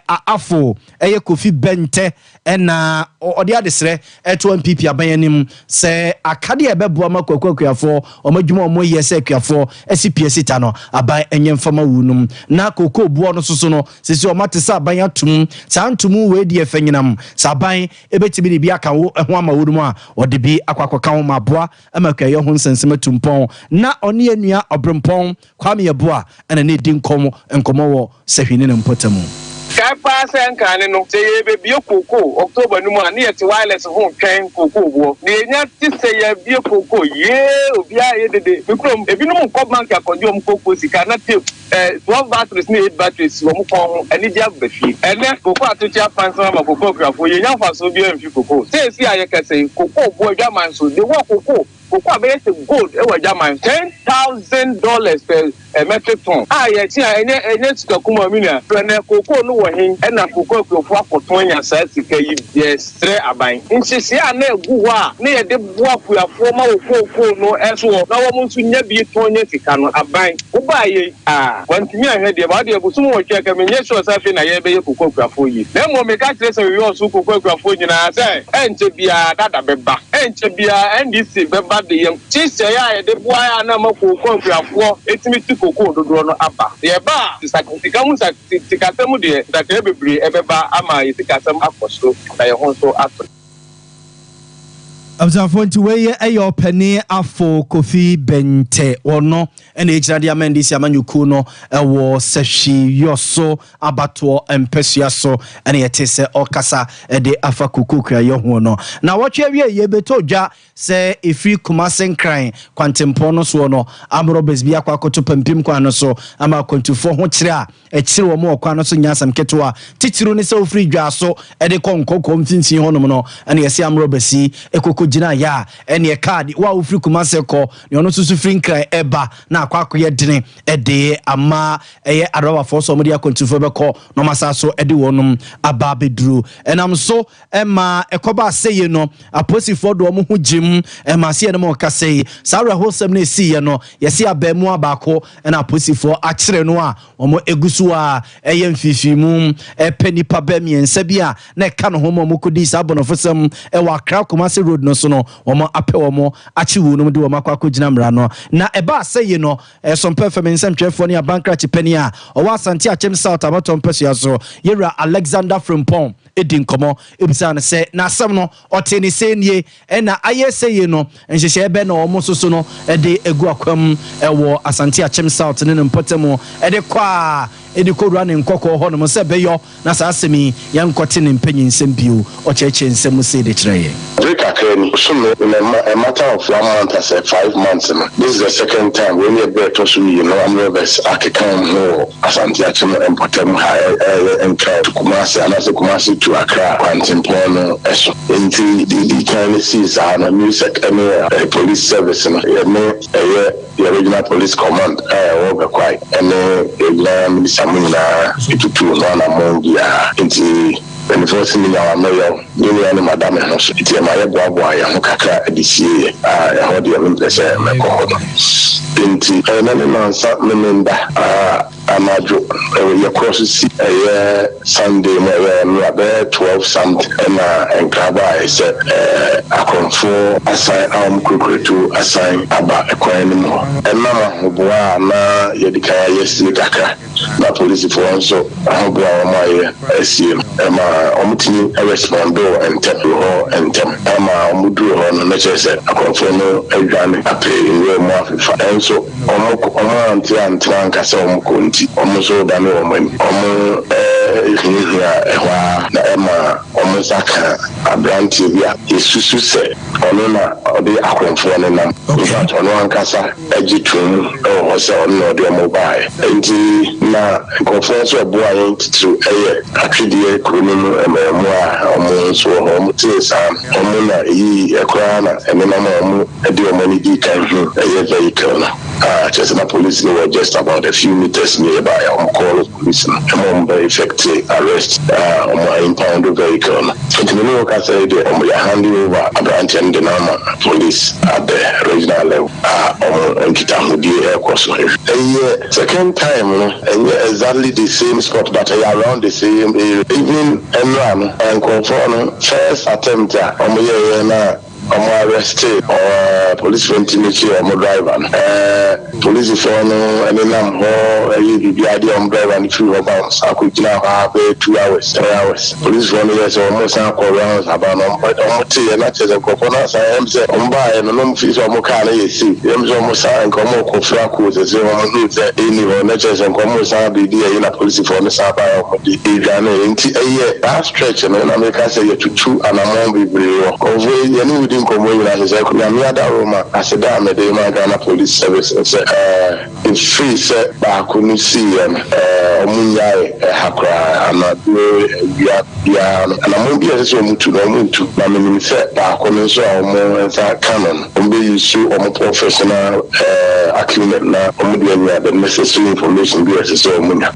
Afo ɛyɛ Kofi Bɛntɛ ɛna ɔde adesrɛ ɛto NPP aban anim sɛ akadeɛ a ɛbɛboa ma kwaku akuafoɔ wɔn adwuma a wɔyɛ sɛ akuafoɔ asi pie sita no aban ɛnyɛ mfama wu nom na kookoo boɔ no soso no sisi wɔn ate sɛ aban atum saa ntomu wei deɛ fɛ nyinam sɛ aban ɛbɛtumi de bi aka wo ho ama wo nom a ɔde bi akɔ akɔka ho ma aboa ama akuayɛ ho nsɛnsɛm atu mpɔn. Na ɔne anua Ɔbrempɔn Kwame Yeboah na na ɛdi nkɔm nkɔmmɔ wɔ Sahwi ne ne mpɔtam. Kae paa sɛ nkane no, sɛ yɛrebɛbue kookoo October no mu a, ne yɛte wireless ho retwɛn kookoo boɔ. Na yɛnya te sɛ yɛabue kookoo, yee, obiara reyɛ dede. Me kurom, ebinom rekɔ bank akɔgye wɔn kookoo sika na tape, eh, 12 batteries ne 8 batteries si wɔn kɔn ho, anigye aba fie. Ɛnnɛ, kookoo atete apansam ama kookoo akuafoɔ, yɛnnya mfasoɔ biara mfi kookoo. Seesei a yɛkasa yi, kookoo boɔ adwaman so, de wɔ kookoo. Koko a bɛyɛ sɛ gold wɔ adwaman, $10,000 per metric ton a yɛkye a ɛnyɛ ɛnyɛ sika kumaa me nua. Frɛ nɛ koko no wɔ hen na koko akuafo akɔtɔn anya saa sika yi bi? Yɛsrɛ aban. Nhyehyɛe a na ɛgu hɔ a na yɛde boa akuafoɔ ma wɔ kookoo no soɔ na wɔn nso nya bi tɔn nya sika no, aban wobaa yei a wantumi anhwɛ deɛ ba wodeɛ bosom nwɔtwe a nka menyɛ sure sɛ afei na yɛrebɛyɛ koko akuafoɔ yie. Na mmom meka kyerɛ sɛ Weyɔɔso koko akuafoɔ nyinaa sɛ ɛnkyɛ biara dada bɛba. Ɛnkyɛ biara NDC bɛba de yɛn nhyehyɛe a yɛde boa a na ama kookoo akuafoɔ tumi te kookoo dodoɔ no aba. Sɛ yɛba a, sika mu sikasɛm deɛ, nsakraeɛ bebree bɛba ama yɛn sikasɛm akɔ soro na yɛn ho nso atɔ. Abusuafoɔ nti wei yɛ ɔpanin Afo Kofi Bɛntɛ, ɔno na ɛgyina de ama NDC amanyɔkuo no wɔ Sahwi Yɔso abatoɔ mpasua so na yɛte sɛ ɔrekasa de afa kookoo kuayɔ ho no. Nawɔtwe awiei yɛbɛtɔ dwa sɛ ɛfiri Kumase Nkran kwantempɔn no soɔ no, armed robbers bi akɔ akɔto Pampim kwan no so ama akwantufoɔ ho kyere a ɛkyere wɔn wɔ kwan no so nyɛ asɛm ketewa. Titiriw ne sɛ wofiri Dwaso de kɔ Nkɔkɔɔ mfimfini hɔnom no na yɛse armed robbers yi kɔkɔ gyinaeɛ a ɛneɛ kaa de wo a wofiri Kumase kɔ nea ɔno nso so firi Nkran ɛba na akɔ akɔyɛ dene de ama ɛyɛ arɔbafoɔ sɛ wɔde akwantufoɔ bɛkɔ na wɔn asan so de wɔn aba abɛduru. Ɛnam so ma ɛkɔbaa sɛie no, apolisifoɔ de wɔn ho gyim ma sɛ yɛne mo rekasa yi. Saa awerɛhosɛm no ɛsiiɛ no, yɛse abaamua baako na apolisifoɔ akyere no a wɔgu so a ɛyɛ mfimfinimu ɛpɛ nnipa bɛ mmiɛnsa bi a na ɛka ne ho ma wɔkɔdii saa abɔnefosɛm wɔ Accra Kumasi road no so no, wɔn apɛ wɔn akye wɔn de wɔn akɔ akɔgyina mmara no. Na ɛbaa sɛie no, Ɛsompɛ fam nsɛmtwerɛfoɔ ne abankrakye panin a ɔwɔ Asante Akyem South abatoɔ mpasua so, Yɛwura Alexander Frimpong di nkɔmmɔ bisaa no sɛ n'asɛm no ɔtee ne sɛn nie, ɛna ayɛ sɛie no nhyehyɛeɛ bɛn na wɔn nso so no de agu akwam wɔ Asante Akyem South ne ne mpɔtam de kɔ a de kɔwura ne nkɔkɔɔ hɔnom sɛ ɛbɛyɔ Na saa asɛm yi, yɛnkɔte ne mpanyinsɛm bio. Ɔkyerɛkyerɛ nsɛm mu sei de kyerɛ yɛn. Bere kakra ni, bosome, in a matter of one month asɛ 5 months no, this is the second time, wei ne ɛberɛ a ɛtɔ so mmienu armed robbers akeka wɔn ho wɔ Asante Akyem mpɔtam ha, ɛyɛ Nkran to Kumasi anaasɛ Kumasi to Accra kwantempɔn no so. Enti deɛ ɛdii kan no sii saa no, MUSEC ne Police Service no, yɛne ɛyɛ. Yɛn Regional Police Command a ɛwɔ Bekwai ne Regional Minister mo nyinaa tutuu ho anammɔn biara. Nti. Mpanimfoɔ se menya wo a mɛyɛ wo. Me nua no mada me ho so nti ɛma yɛboaboaa yɛn ho kakra de sieeɛ a ɛhɔ deɛ mempɛ sɛ mɛkɔ hɔ no nti. Ɛnnɛ ne nnansa Memenda a anadwo yɛkorɔ so si ɛyɛ Sunday mu ɛyɛ nnora bɛyɛ 12 something ɛna nkra baeɛ sɛ akorɔmfoɔ asan a wɔkurakura tuo asan aba kwan no mu hɔ. Ɛnam ahoboa a na yɛadi kan ayɛ sie kakra na polisifoɔ nso ahoboa a wɔayɛ asie no ma wɔtumi respondoo ntɛm hɔ ntɛm ma wɔduruu hɔ no na kyerɛ sɛ akorɔmfoɔ no adwane apɛ nwura mu afefa. Nanso wɔn wɔn ante antena anka sɛ wɔkɔ nti wɔn nso dane wɔn ani. Wɔhiahiaa ɛhɔ ara na ɛma wɔn nsa kaa aberanteɛ bi a yɛsusu sɛ ɔno na ɔde akorɔmfoɔ no nam. In fact ɔno ankasa gye toom wɔ hɔ sɛ ɔno na ɔde wɔn baeɛ. Enti na nkurɔfoɔ nso a wɔboa yɛn titiriw yɛ Atwedeɛ kuro no mu mmaamua a wɔn nso wɔ hɔ. Wɔtee saa no, wɔn na ɛyii koraa na ɛnenam a wɔde wɔn ani dii kan huu ɛyɛ vehicle no a kyerɛ sɛ na police no wɔ just about a few meters nearby a wɔn call Police no ma wɔn bɛ effect arrest a wɔn a impound vehicle no. Nti me ne wo kasa yi deɛ wɔn yɛ hand over abranteɛ no de no ama police at the regional level a wɔn nkitahodie ɛrekɔ so. Ɛyɛ second time no ɛnyɛ exactly the same spot but ɛyɛ around the same area. Even ɛnora no nkorɔfoɔ no first attempt a wɔn yɛeɛ no a Ɔmo arrɛstee polisfoɔ nti me kyee ɔmo driver no. Polisifoɔ no nenam hɔ yɛ biribiara deɛ ɔmo driver no firi hɔ ba ɔmo san kɔ gyinaa hɔ ara bɛyɛ 2 hours, 3 hours. Polisifoɔ no yɛɛ sɛ ɔmo san kɔ rounds aba no ɔmo teeɛ na kyerɛ sɛ nkorɔfoɔ no asan ɛm sɛ ɔmo baeɛ no na ɔmo feel sɛ ɔmo car no yɛ safe ɛm sɛ ɔmo san nka ɔmo kɔ fra coast ɛsɛ ɔmo huu sɛ ɛnni hɔ na kyerɛ sɛ nka ɔmo san abɛdi ɛyi na polisifoɔ no san baeɛ ɔmo de dwaneeɛ nti ɛyɛ saa stretch no na meka sɛ yɛtutu anamɔn bebree wɔ Ɔvoi, yɛne wo di nkɔmmɔ nyinaa sɛ sɛ Nyame adaworoma, aseda a mede rema Ghana Police Service ne sɛ ɛfiri sɛ baako no siiɛ no ɔmo nnyae ɛha koraa, anadwo, awia biara no anamɔn bi a ɛsɛ sɛ ɔmo tu no ɔmo retu, na menim sɛ baako no nso a ɔmo nsa ka no no ɔmo bɛ use ɔmo professional acumen na ɔmo de anya the necessary information bi a ɛsɛ sɛ ɔmo nya.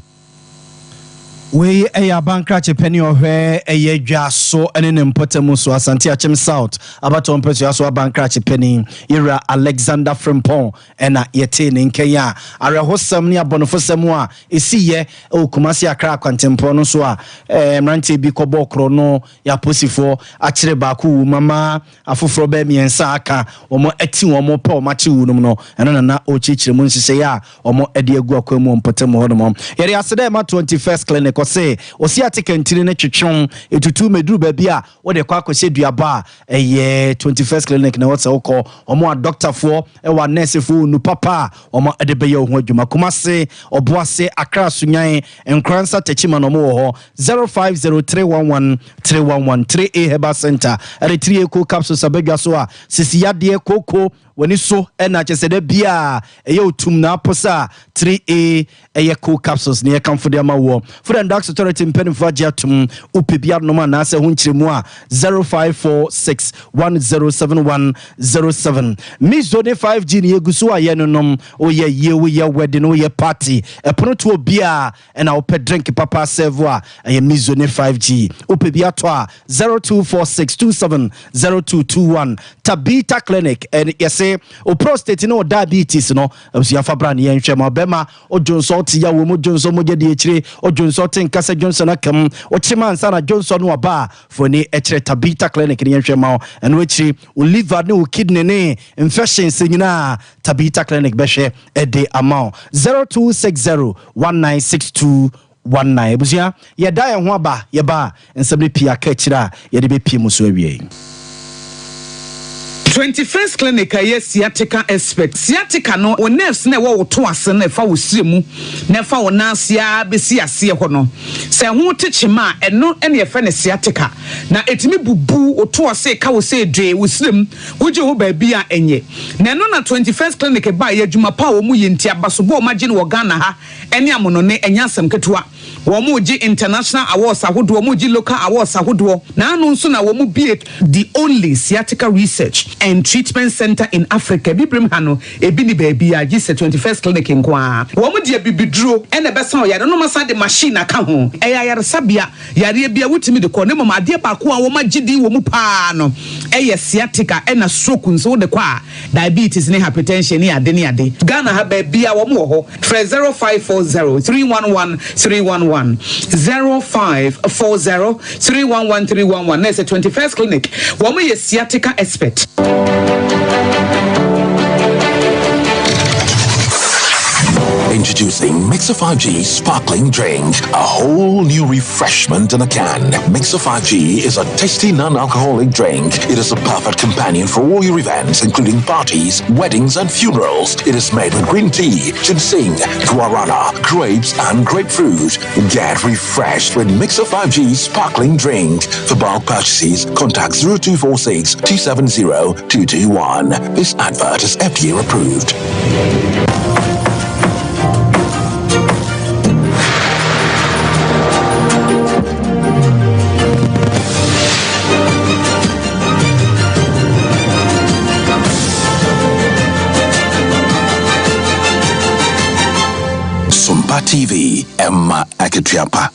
Wei yɛ abankrakye panin a ɔhwɛ ɛyɛ Dwaso ne ne mpɔtam so, Asante Akyem South abatoɔ mpɛsoa so abankrakye panin, Yɛwura Alexander Frimpong na yɛtee ne nka yi a awerɛhosɛm ne abɔnefosɛm a ɛsiiɛ wɔ Kumasi Accra kwantempɔn no so a mmeranteɛ bi kɔbɔɔ korɔno yɛ aposifoɔ akyere baako wu mama afoforɔ bɛyɛ mmiɛnsa a aka wɔn ati wɔn pɛ wɔn akye wunom no, ɛno na na ɔrekyerɛkyerɛ mu nhyehyɛeɛ a wɔde agu akwan mu wɔ mpɔtam hɔnom. Yɛde aseda ɛma 21st Clinic, ɔse ɔsi ate kantini no twetwew, ɛtutu mɛduru baabi a wode kɔ akɔhyɛ duaba a ɛyɛ 21st Clinic na ɛwɔ sɛ wokɔ. Wɔn adɔktafoɔ ɛwɔ anɛɛsefoɔ onu papa a wɔn de bɛyɛ wo ho adwuma. Kumase, Ɔboase, Accra, Sunyani, Nkoransa, Techiman wɔn wɔ hɔ. 050311 311 3A Herbal Center ɛde 3A Cold Capsules abadwa so a sisi yadeɛ kooko w'ani so ɛna kyɛ sɛ da biaa ɛyɛ otum na aposa a 3A ɛyɛ cold capsules ne yɛkamfo de ama woɔ. Food and Drugs Authority mpanimfoɔ agye atom wopɛ bi anom anaasɛ ho nkyerɛmu a 0546 107107. Mizo ne 5G ne yɛgu so a yɛnonom woyɛ yie woyɛ wedding woyɛ party ɛpono toɔ biaa Ɛna wopɛ drink papa asɛvo a, ɛyɛ Mizo ne 5G. Wopɛ bi atɔ a, 0246270221. Tabitha Clinic, ɛne yɛse wo prostate ne wo diabetes no, abusua fa bra ne yɛnhwɛ ma. Ɔbɛma odwonsɔ wote yaw wɔ mu, dwonsɔ mogya di akyire, odwonsɔ wote nka sɛ dwonsɔ no aka mu, wokyem ansa na dwonsɔ no aba a, fa w'ani kyerɛ Tabitha Clinic ne yɛnhwɛ ma wo. Ɛno akyiri, wo liver ne wo kidney ne infections nyinaa, Tabitha Clinic bɛhwɛ de ama wo. 0260 196219. Abusua, yɛda yɛn ho aba, yɛba a, nsɛm no pii aka akyire a yɛde bɛpie mu so awiei. 21st Clinic a ɛyɛ sciatica expert. Sciatica no, wo nerves no a ɛwɔ wo to ase no a ɛfa wo srɛ mu na ɛfa wo nan ase ara bɛsi aseɛ hɔ no, sɛ ɛho te kyema a, ɛno na yɛfrɛ no sciatica. Na ɛtumi bubu wo to ase, ka wo sɛ dwee, wo srɛ mu, wogye wo baabi a ɛnyɛ. Na ɛno na 21st Clinic baeɛ, adwuma pa a wɔyɛ nti, abasobɔ a wɔagye no wɔ Ghana ha ne amonɔne, ɛnyɛ asɛm ketewa. Wɔregye international awards ahodoɔ, wɔregye local awards ahodoɔ. Naano nso na wɔbue the only sciatica research and treatment centre in Africa. Abibirem ha no, ebi nni baabiara gye sɛ 21st Clinic nko ara. Wɔde abibiduro na ɛbɛsa wo yareɛ na wɔasan de machine aka ho. Ɛyɛ ayaresabea, yareɛ biara wotumi de kɔ na mmom adeɛ baako a wɔagye din wɔ mu pa ara no yɛ sciatica ɛna stroke nso wode kɔ a diabetes ne hypertension ne ade ne ade. Ghana ha baabiara wɔn wɔ hɔ. Frɛ 0540 311 311, 0540 311 311 na ɛsɛ 21st Clinic. Wɔn yɛ sciatica expert. Introducing Mixer 5G Sparkling Drink, a whole new refreshment in a can. Mixer 5G is a tasty non-alcoholic drink. It is a perfect companion for all your events, including parties, weddings, and funerals. It is made with green tea, ginseng, guarana, grapes, and grapefruit. Get refreshed with Mixer 5G Sparkling Drink. For bulk purchases, contact 0246 270 221. This advert is FDA approved. Sompa TV, Emma Akatua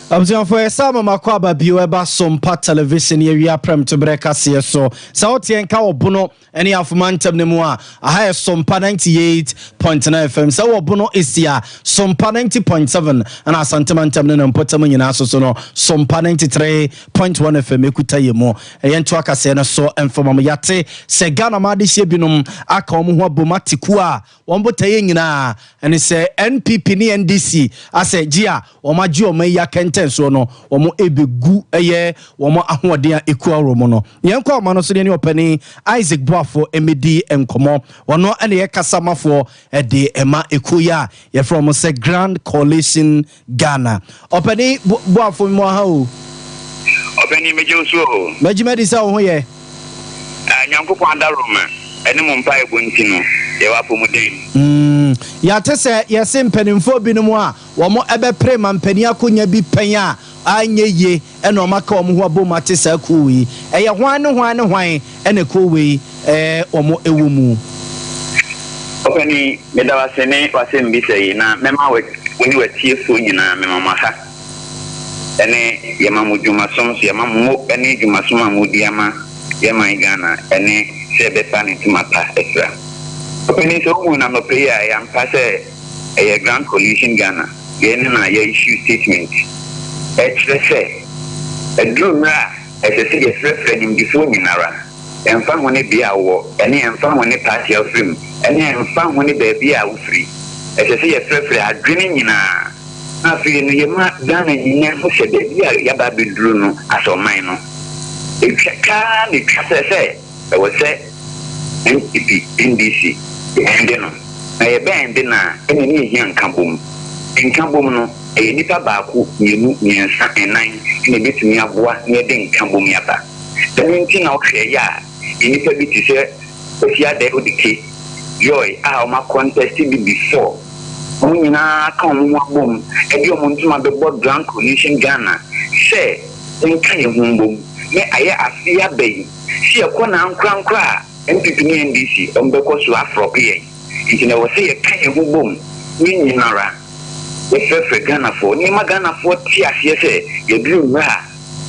Abusuafo yɛsa ama makɔ aba bio ɛba Sompa Television yɛwia prɛmtoberɛ kaseɛ so. Sɛ woteɛ nka wɔ Bono ne Afoma ntam no mu a, aha yɛ Sompa 98.9 FM. Sɛ wɔ Bono East a, Sompa 90.7 ɛna Asante mantam ne ne mpɔtam nyinaa so so no, Sompa 93.1 FM ɛkuta yɛ mu. Yɛnto akaseɛ no so mfama mo. Yɛate sɛ Ghana ma adehyeɛ binom aka wɔn ho abom ate kuo a Wɔn botaeɛ nyinaa ne sɛ NPP ne NDC asɛ gye a wɔn agye wɔn ayi akɛntɛnsoɔ no wɔn ɛbɛgu ɛyɛ wɔn ahoɔden a ɛkua wɔn no. Yɛn kɔ ahoma no so ne yɛne ɔpanin Isaac Boafo mmɛdi nkɔmmɔ. Ɔno na ɛyɛ kasamafoɔ de ma ɛkuo yi a yɛfrɛ wɔn sɛ Grand Coalition Ghana. Ɔpanin Boafo mewɔ ha o. Ɔpanin megye wo so o. Magye madi sɛ wo ho yɛ. Ah, Nyankopɔn adaworoma ne mo mpaebɔ nti no, yɛwɔ apɔmuden. Mm, yɛate sɛ yɛse mpanimfoɔ binom a wɔn bɛpere mampanin akonya bi pɛn a anyɛ yie na wɔn aka wɔn ho abom ate saa kuo wei. Ɛyɛ hwan ne hwan ne hwan na kuo wei wɔn wɔ mu? Ɔpanin, meda wo ase ne w'asɛmbisa yi, na mɛma wo ne w'atiefoɔ nyinaa mema mo aha. Ɛne yɛma mo dwumasom so, yɛma mo mo ne dwumasom a modi ama yɛn man Ghana ɛne sɛ ɛbɛfa ne ntoma pa afira. Ɔpanin sɛ wohuu no anɔpa yi a, ɛyɛ ampa sɛ ɛyɛ Grand Coalition Ghana yɛn ne na yɛ issue statement ɛkyerɛ sɛ aduru mmerɛ a ɛsɛ sɛ yɛfrɛfrɛ animdefoɔ nyinara ɛmfa ho ne bea a wowɔ ɛne ɛmfa ho ne party a wofiri mu ɛne ɛmfa ho ne baabi a wofiri ɛsɛ sɛ yɛfrɛfrɛ adwene nyinaa Na afei no yɛma Ghana nyina hu sɛ baabi a yɛaba abɛduru no as ɔman no, ɛtwa twa ara na ɛtwa sɛ sɛ ɛwɔ sɛ NPP, NDC yɛɛnde no. Na yɛbɛɛnde no a, ɛnna ne yɛhia nkabom. Nkabom no, ɛyɛ nnipa baako, mmienu, mmiɛnsa, nnan na ɛbɛtumi aboa na yɛde nkabom yi aba. Ɛno nti na wohwɛ yɛ a, nnipa bi te sɛ Kwasi Addae Odike, Joy a wɔakɔntɛste bi before, Wɔn nyinaa aka wɔn ho abom de wɔn ntoma bɛbɔ Grand Coalition Ghana sɛ yɛnka yɛn ho mbom ne ayɛ afe yi aba yi sɛ yɛkɔ no ankorankoro a NPP ne NDC wɔn bɛkɔ so afrɔpe yɛn nti na ɛwɔ sɛ yɛka yɛn ho bom na yɛn nyinara yɛfrɛfrɛ Ghanafoɔ na yɛma Ghanafoɔ te aseɛ sɛ yɛduru mmerɛ a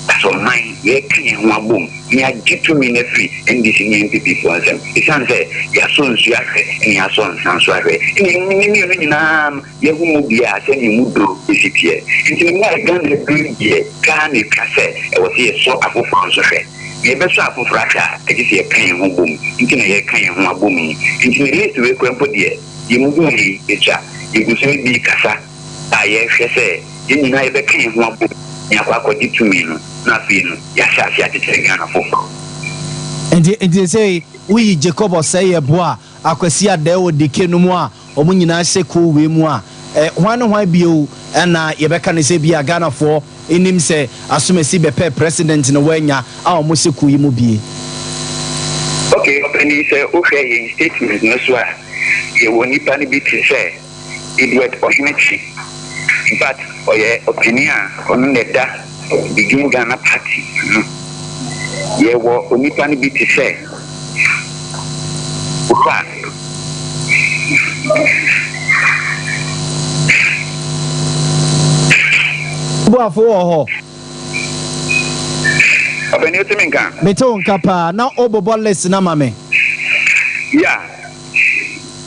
As ɔman, yɛreka yɛn ho abom na yɛagye tumi no afiri NDC ne NPP foɔ nsam. Ɛsiane sɛ yɛasɔ nsuo ahwɛ na yɛasɔ nsa nso ahwɛ, ɛna yɛn mmienu nyinaa no yɛahu mu biara sɛdeɛ emu duro si teɛ. Nti no mmerɛ a Ghana aduru yi deɛ, twa ara na ɛtwa sɛ ɛwɔ sɛ yɛsɔ afoforɔ nso hwɛ. Na yɛbɛsɔ afoforɔ ahwɛ a, agye sɛ yɛka yɛn ho bom. Nti na yɛreka yɛn ho abom yi. Nti no list wei koraa mpo deɛ, yɛn mu hui yi sua. Yɛgu so ne bi rekasa. a yɛhwɛ sɛ yɛn nyinaa yɛbɛka yɛn ho abom na yɛakɔ akɔgye tumi no na afei no yɛahyɛ aseɛ akyekyere Ghana foforɔ. Nti nti seesei woyi Jacob Osei Yeboah, Akwasi Addae Odike nom a wɔn nyinaa hyɛ kuo wei mu a, eh, hwan ne hwan bio na yɛbɛka no sɛ ebia Ghanafoɔ nnim sɛ Asomasi bɛpɛɛ president na wannya a wɔhyɛ kuo yi mu bie? Ok, ɔpanin sɛ wohwɛ yɛn statement no so a, yɛwɔ nnipa no bi te sɛ. Edward Ɔhene Kye. In fact, Ɔyɛ ɔpanin a ɔno na ɛda Begin Ghana Party ano. Yɛwɔ onipa no bi te sɛ Owura. Boafo wɔ hɔ. Ɔpanin wote me nka? Mete wo nka paa. Na wobobɔ list no ama me. Yeah.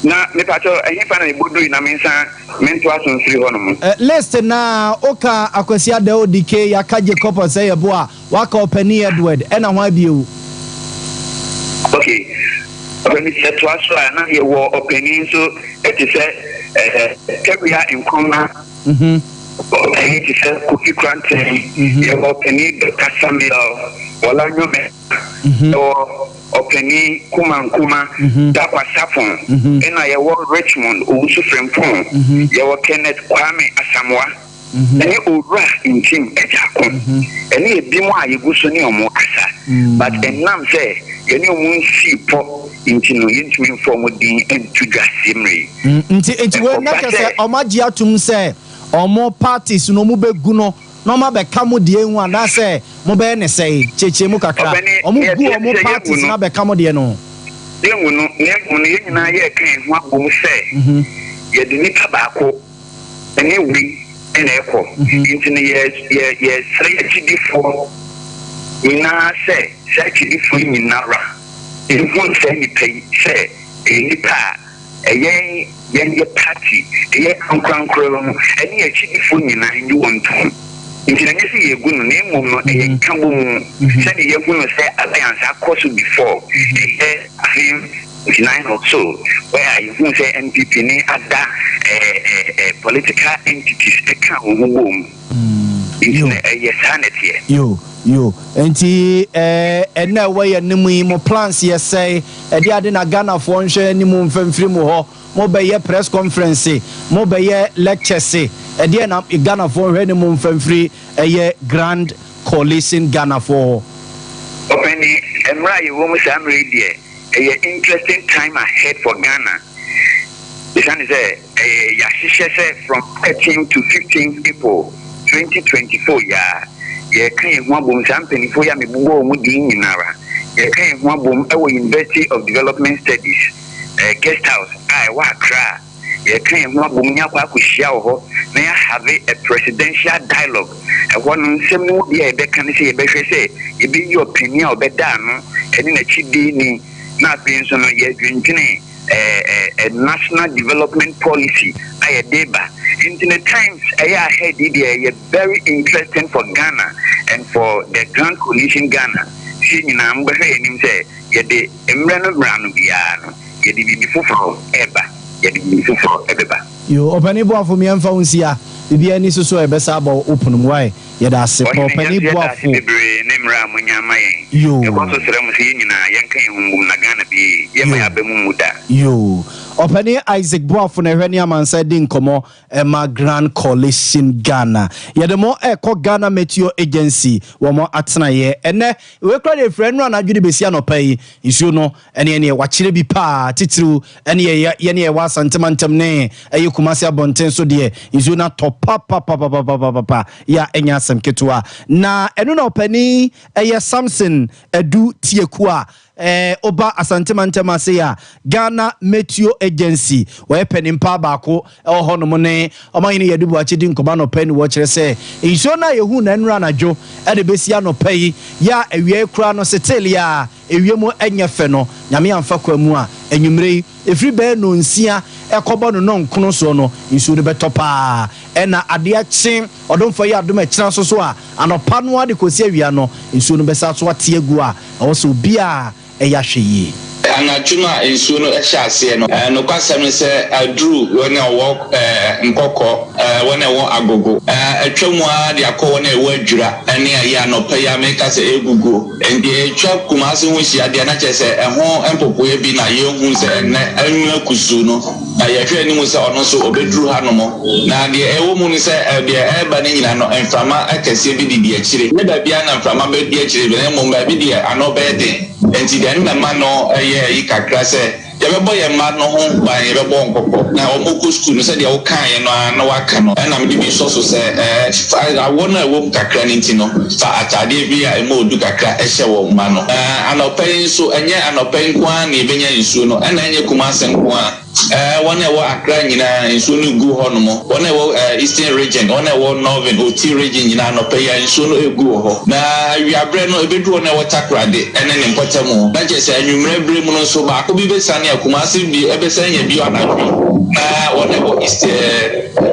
Na mepakyɛw ɛhefa na mebɔdurui na mensan mentoa so mfiri hɔnom? List no a, woka Akwasi Adao Odike, yɛaka Jacob Osei-Yeboah, woaka Ɔpanin Edward, ɛna hwan bio? Ok, Ɔpanin sɛ yɛtoa so a, na yɛwɔ ɔpanin nso te sɛ Tawia Nkrumah, ɔpanin te sɛ Kofi Koranteng, yɛwɔ ɔpanin Doctor Samuel Worlanyo. Yɛwɔ Ɔpanin Kuma Nkrumah, Dakwa Sarpong, ɛna yɛwɔ Richmond Owusu Frimpong, yɛwɔ Kenneth Kwame Asamoah, ɛne Owura Ntim Agyarko, ɛne ebinom a yɛgu so ne wɔn rekasa, but ɛnam sɛ yɛne wɔn nsii pɔ nti no, yɛntumi mfa wɔn din nto dwa sie mmerɛ yi. Nti nti wei na kyerɛ sɛ wɔn agye atum sɛ wɔn parties no wɔn bɛgu no na wɔn abɛka mo deɛ ho anaasɛ mobɛyɛ ne sɛe? Kyerɛkyerɛ mu kakra. Ɔbɛne, Wɔn nea gu ɛteɛ ne wɔn sɛ yɛnwu parties no. no abɛka mo deɛ no ho. Yɛnwu no, na mmom no yɛn nyinaa yɛreka yɛn ho abom sɛ yɛde nipa baako ne wei na ɛkɔ. Nti no yɛ, yɛ, yɛsrɛ yɛn akyidifoɔ nyinaa sɛ saa akyidifoɔ yi nyinara nhunu saa nipa yi sɛ ɛyɛ nipa a Ɛyɛ yɛn yɛ party, ɛyɛ ankorankoro no, ɛne yɛn akyidifoɔ nyinaa nyi wɔn ntom. Nti no ɛnyɛ sɛ yɛregu no na mmom no ɛyɛ nkabɔmu sɛdeɛ yɛahu no sɛ alliance akɔ so before ɛyɛ afe 99 or so where a yɛhuu sɛ NPP ne other political entities ɛkaa wɔn ho boom. Nti no ɛyɛ saa na ɛteɛ. Yo, yo. Nti eh, ɛnna ɛwɔ yɛn anim yi, mo plans yɛ sɛe? Ɛde ade na Ghanafoɔ nhwɛ anim mfa mfiri mo hɔ? Mo bɛyɛ press conference, mo bɛyɛ lectures, ɛdeɛn na Ghanafoɔ nhwɛ anim mfa mfiri ɛyɛ Grand Coalition Ghanafoɔ hɔ? Ɔpanin, mmerɛ a yɛwɔ mu saa mmerɛ yi deɛ, ɛyɛ interesting time ahead for Ghana. Esiane sɛ ɛyɛ yɛahyehyɛ sɛ from 13 to 15 April 2024 yi ara, yɛreka yɛn ho abom, saa mpaninfoɔ yi a mebobɔɔ wɔn din nyinara, yɛreka yɛn ho abom wɔ University of Development Studies Guest House a ɛwɔ Accra. Yɛreka yɛn ho abom ne akɔ akɔhyia wɔ hɔ na yɛahave a presidential dialogue. Ɛhɔ no, nsɛm no mu bi a yɛbɛka ne sɛ yɛbɛhwɛ sɛ yɛbɛyi ɔpanin a ɔbɛda ano ne n'akyidiini, na afei nso no yɛdwendwene a national development policy a yɛde ba. Nti no times ɛyɛ ahead yi deɛ ɛyɛ very interesting for Ghana and for the Grand Coalition Ghana. Sɛ yɛn nyinaa mobɛhwɛ yɛn anim sɛ yɛde mmerɛ no mmerɛ ano biara no yɛde biribi foforɔ ɛreba, yɛde biribi foforɔ ɛbɛba. Yoo ɔpanin boafo me yɛnfa wo nsi ha biribiara ni so so a yɛbɛsa aba wo pono mu wai yɛda ase pa Ɔhene, yɛn ɔpanin nso yɛda ase boafo. bebree ne mmerɛ a moanya ama yɛn. Yoo. Yɛkɔ so srɛ mo sɛ yɛn nyinaa yɛnka yɛn ho mmom na Ghana bɛyɛ yie. Yɛmma yɛn Yoo. aba mu mmu da. Yoo. Ɔpanin Isaac Boafo na ɛhwɛ ne amansan di nkɔmmɔ ɛma Grand Coalition Ghana. Yɛde mo ɛkɔ Ghana Meteor Agency wɔn atenaeɛ. Ɛnɛ, wei koraa deɛ ɛfiri ɛnnora anadwo de bɛsi anɔpa yi, nsuo no Ɛneɛ neɛ wakyerɛ bi paa titiriw ɛne yɛ yɛne yɛwɔ Asante mantam ne ɛyɛ Kumasi abɔnten so deɛ nsuo no atɔ papapapapapapa yɛ a ɛnyɛ asɛm ketewa na ɛno na ɔpanin ɛyɛ Samson Adu Tieku a ɛɛ ɔba Asante mantam ase a Ghana Meteo Agency wɔyɛ panin paa baako ɛwɔ hɔnom ne ɔmanhene Yadu Boakye di nkɔmmɔ anɔpa yi ne wɔkyerɛ sɛ nsuo no a yɛhuu no ɛnora anadwo ɛde bɛsi anɔpa yi yɛ a awia yi koraa no setele a Ewiem nyɛ fɛ no, Nyame amfa kwan mu a, anwumerɛ yi, ɛfiri bɛyɛ nnɔnsia kɔbɔ no nnɔnkono soɔ no, nsuo no bɛtɔ paa. Ɛna adeɛ kye ɔdomfoɔ yɛ adom ɛkyena nso so a, anɔpa no ara de kɔsi awia no, nsuo no bɛsan so ate agu a, ɛwɔ sɛ obiara yɛ ahwɛyie. Anadwo no a nsuo no hyɛɛ aseɛ no, nokwasɛm ne sɛ aduru wɔn a wɔwɔ Nkɔkɔ, wɔn a ɛwɔ Agogo, atwa mu ara de akɔ wɔn a ɛwɔ Adwira ne ayi anɔpa yi a meka sɛ ɛreguguo. Enti ɛretwa Kumasi ho hyia deɛ na kyerɛ sɛ ɛho mpopoeɛ bi na yɛrehu sɛ ɛnnɛ anwunu akusuu no, na yɛhwɛ anim sɛ ɔno nso ɔbɛduru hanom. Na deɛ ɛwɔ mu ne sɛ deɛ ɛreba no nyinaa no mframa kɛseɛ bi didi akyire. Ɛnyɛ baabiara na mframa bɛdi akyire na mmom baabi deɛ ano bɛyɛ den. Enti deɛ na ɛma no yɛ ayi kakra sɛ. Yɛbɛbɔ yɛn mma no ho ban, yɛbɛbɔ wɔn kɔkɔ, na wɔkɔ sukuu no, sɛdeɛ wokaeɛ no ara na woaka no. Ɛna mede bi sɔ so sɛ, ɛɛ, fa awɔ no a ɛwɔ mu kakra no nti no, fa ataadeɛ bi a ɛmu ɔdu kakra hyɛ wɔn mma no. Na anɔpa yi nso, ɛnyɛ anɔpa yi nko ara na yɛbɛnya nsuo no, ɛna ɛnyɛ Kumase nko ara. Ɛɛ, wɔn a ɛwɔ Accra nyinaa, nsuo no regu hɔnom. Wɔn a ɛwɔ ɛɛ Eastern Region, wɔn a ɛwɔ Northern, Oti Region nyinaa, anɔpa yi ara nsuo no regu wɔ hɔ. Na awiaberɛ no, ɛbɛduru wɔn a ɛwɔ Takoradi ne ne mpɔtam. Na kyerɛ sɛ anwummerɛ berɛ mu no nso, baako bi bɛsiane a Kumasi bi bɛsan anya bio anadwo yi. Na wɔn a ɛwɔ East ɛɛ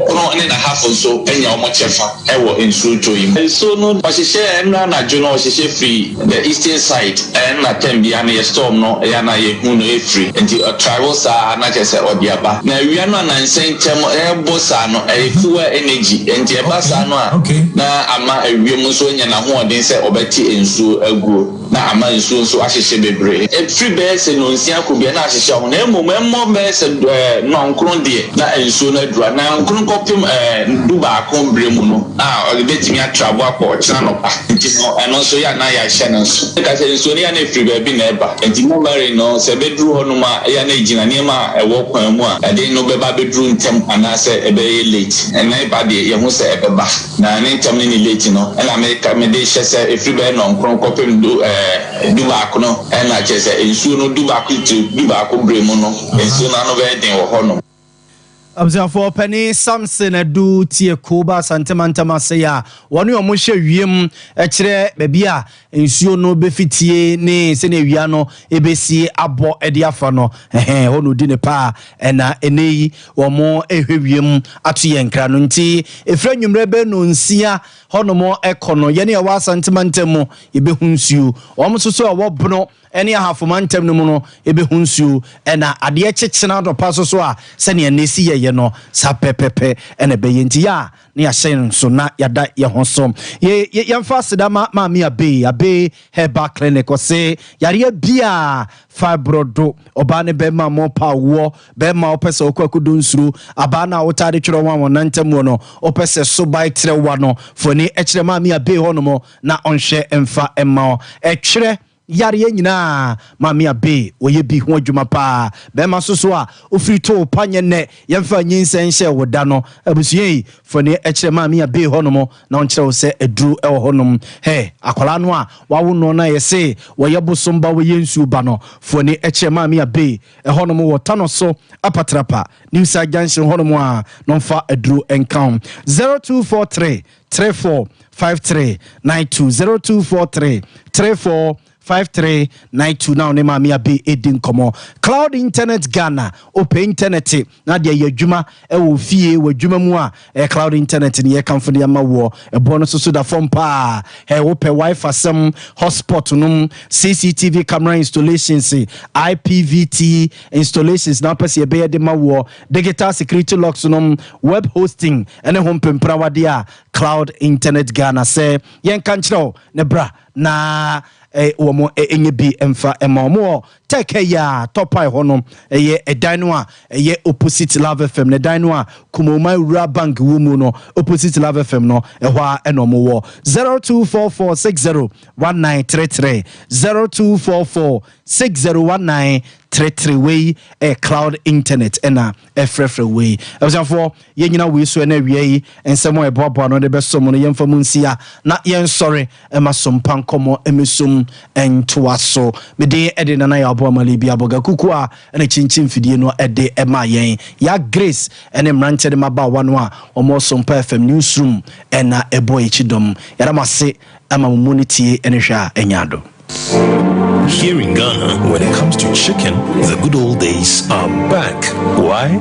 Pono ne N'Ahafo nso anya wɔn kyɛfa wɔ nsuo tɔ yi mu. Nsuo no, wɔhyehyɛ nnora anadwo no, wɔhyehyɛ firi. The eastern side ɛna term biara no yɛ storm no ɛyɛ a na yɛ hu no ɛfiri nti ɔ travel saa na kyerɛ sɛ ɔde aba na awia no a nansa ntɛm ɛɛbɔ saa no ɛyɛ fuel energy nti ɛba saa no a na ama awia mu nso anya n'ahoɔden sɛ ɔbɛte nsuo aguo na ama nsuo nso ahyehye bebree ɛfiri bɛyɛ sɛ nonsia kɔ bia na ahyehye aho na mmom ɛmmɔ bɛyɛ sɛ nɔnkron deɛ na nsuo no aduru anaa nkron kɔpem dubaako berɛ mu no a ɔbɛtumi atravel akɔ ɔkyena anɔpa. Nti no, ɛno nso yɛ a na yɛahyɛ no nso. Meka sɛ nsuo no yɛ a na ɛfiri baabi na ɛba. Nti memory no, sɛ ɛbɛduru hɔnom a, ɛyɛ a na ɛgyina nneɛma a ɛwɔ kwan mu a ɛde no bɛba abɛduru ntɛm anaasɛ ɛbɛyɛ late. Ɛnna ɛba deɛ, yɛhu sɛ ɛbɛba. Na ne ntɛm ne ne late no, ɛna meka, mede hyɛ sɛ ɛfiri bɛyɛ nnɔnkron kɔpem du ɛɛ dubaako no, ɛna kyerɛ sɛ nsuo no dubaako to dubaako berɛ mu no, nsuo no ano bɛyɛ den wɔ hɔnom. Abusuafoɔ panin Samson Adu tie Koba Asante mantam ase a wɔne wɔn hyɛ wiem kyerɛ baabi a nsuo no bɛfitie ne sɛnea awia no bɛsi abɔ de afa no. Ɛhɛn, hɔ na ɔdi ne paa ɛna ɛnɛ yi wɔn rehwɛ wiem ato yɛn nkra no nti ɛfiri anwummerɛ bɛyɛ nnɔnsia hɔnom kɔ no yɛne ɛwɔ Asante mantam mu yɛbɛhu nsuo. Wɔn nso so ɛwɔ Bono ne Ahafo mantam no mu no bɛhu nsuo, ɛna adeɛ kyekyena anɔpa nso so a, sɛdeɛ ɛnnɛ si yɛyɛ no, saa pɛpɛpɛ na ɛbɛyɛ. Nti yɛ a na yɛahyɛ yɛn nso na yɛada yɛn ho so. Yɛ, yɛ, yɛmfa aseda ma Maame Abey, Abey Herbal Clinic. Ɔse yareɛ biaa, fibroid, ɔbaa ne bɛrima a mɔpa awoɔ, bɛrima a wopɛ sɛ wokɔ akodo nsuro, abaa no a wotaa de twerɛ wɔn a wɔn nantam wɔ no, wopɛ sɛ so bae trɛ wa no, foni kyerɛ Maame Abey hɔnom na ɔnhwɛ mfa mma wo. Ɛtwerɛ yareɛ nyinaa Maame Abbey wɔyɛ bi ho adwuma paa. Bɛrima nso so a wofiri too pa nyɛ nnɛ yɛmfa nyinsɛn nhyɛɛ wo da no. Abusua yi fa ani kyerɛ Maame Abbey hɔnom na ɔnkyerɛ wo sɛ aduro wɔ hɔnom. Hɛ, akwadaa no a wawo noɔ no a yɛse wɔyɛ bosom ba wɔyɛ nsuo ba no, fa ani kyerɛ Maame Abbey hɔnom wɔ Tano so Apatrapa, New Site Junction hɔnom a na ɔmfa aduro nka ho. 0243 34 53 92 0243 34 53 92 na ɔne maame abe edi nkɔmɔ. Cloud Internet Ghana, wopɛ internet na deɛ yɛ adwuma ɛwɔ fie wɔ adwuma mu a, ɛyɛ Cloud Internet ne yɛkamfo de ama woɔ. Ɛboɔ no nso so da fam paa. Ɛ wopɛ wifi sɛm, hotspot nom, CCTV camera installations, IPVT installations na wopɛ sɛ yɛbɛyɛ de ma woɔ, digital security locks nom, web hosting ɛne ho mpemprawadeɛ a, Cloud Internet Ghana sɛ yɛnka nkyerɛ wo ne bra na eh, wɔn ɛnyɛ bi mfa ɛma wɔn wɔ tech yi a tɔpae hɔ no ɛyɛ ɛdan no a ɛyɛ opposite Love FM na ɛdan no a Kumoma Rural Bank wɔ mu no opposite Love FM no ɛhɔ a ɛna wɔn wɔ 0244601933 0244601933 wei ɛyɛ Cloud Internet ɛna ɛfrɛfrɛ wei. Abusuafoɔ, yɛnyina wei so ɛna awia yi nsɛm a ɛboaboa no de bɛsɔ mu no, yɛmfa mu nsia na yɛnsɔre ɛma sompa nkɔmmɔ mmɛsom ntoa so. Me din ɛde Nana Yaw Boamali bi Aboga Kuku a ɛna kyinkyin mfidie no ɛde ɛma yɛn. Ya Grace ɛne mmeranteɛ ne mmabaawa no a wɔwɔ Sompa FM newsroom ɛna ɛbɔ yɛn akyi dɔm. Yɛda mo ase ɛma mo mu no tie ɛne hwɛ a ɛnyɛ ado. Here in Ghana, when it comes to chicken, the good old days are back. Why?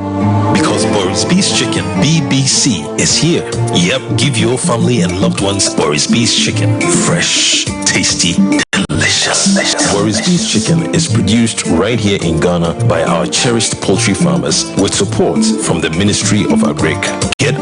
Because Boris B's Chicken, BBC, is here. Yep, give your family and loved ones Boris B's Chicken. Fresh, tasty, delicious. Boris B's Chicken is produced right here in Ghana by our cherished poultry farmers with support from the Ministry of Agric. Get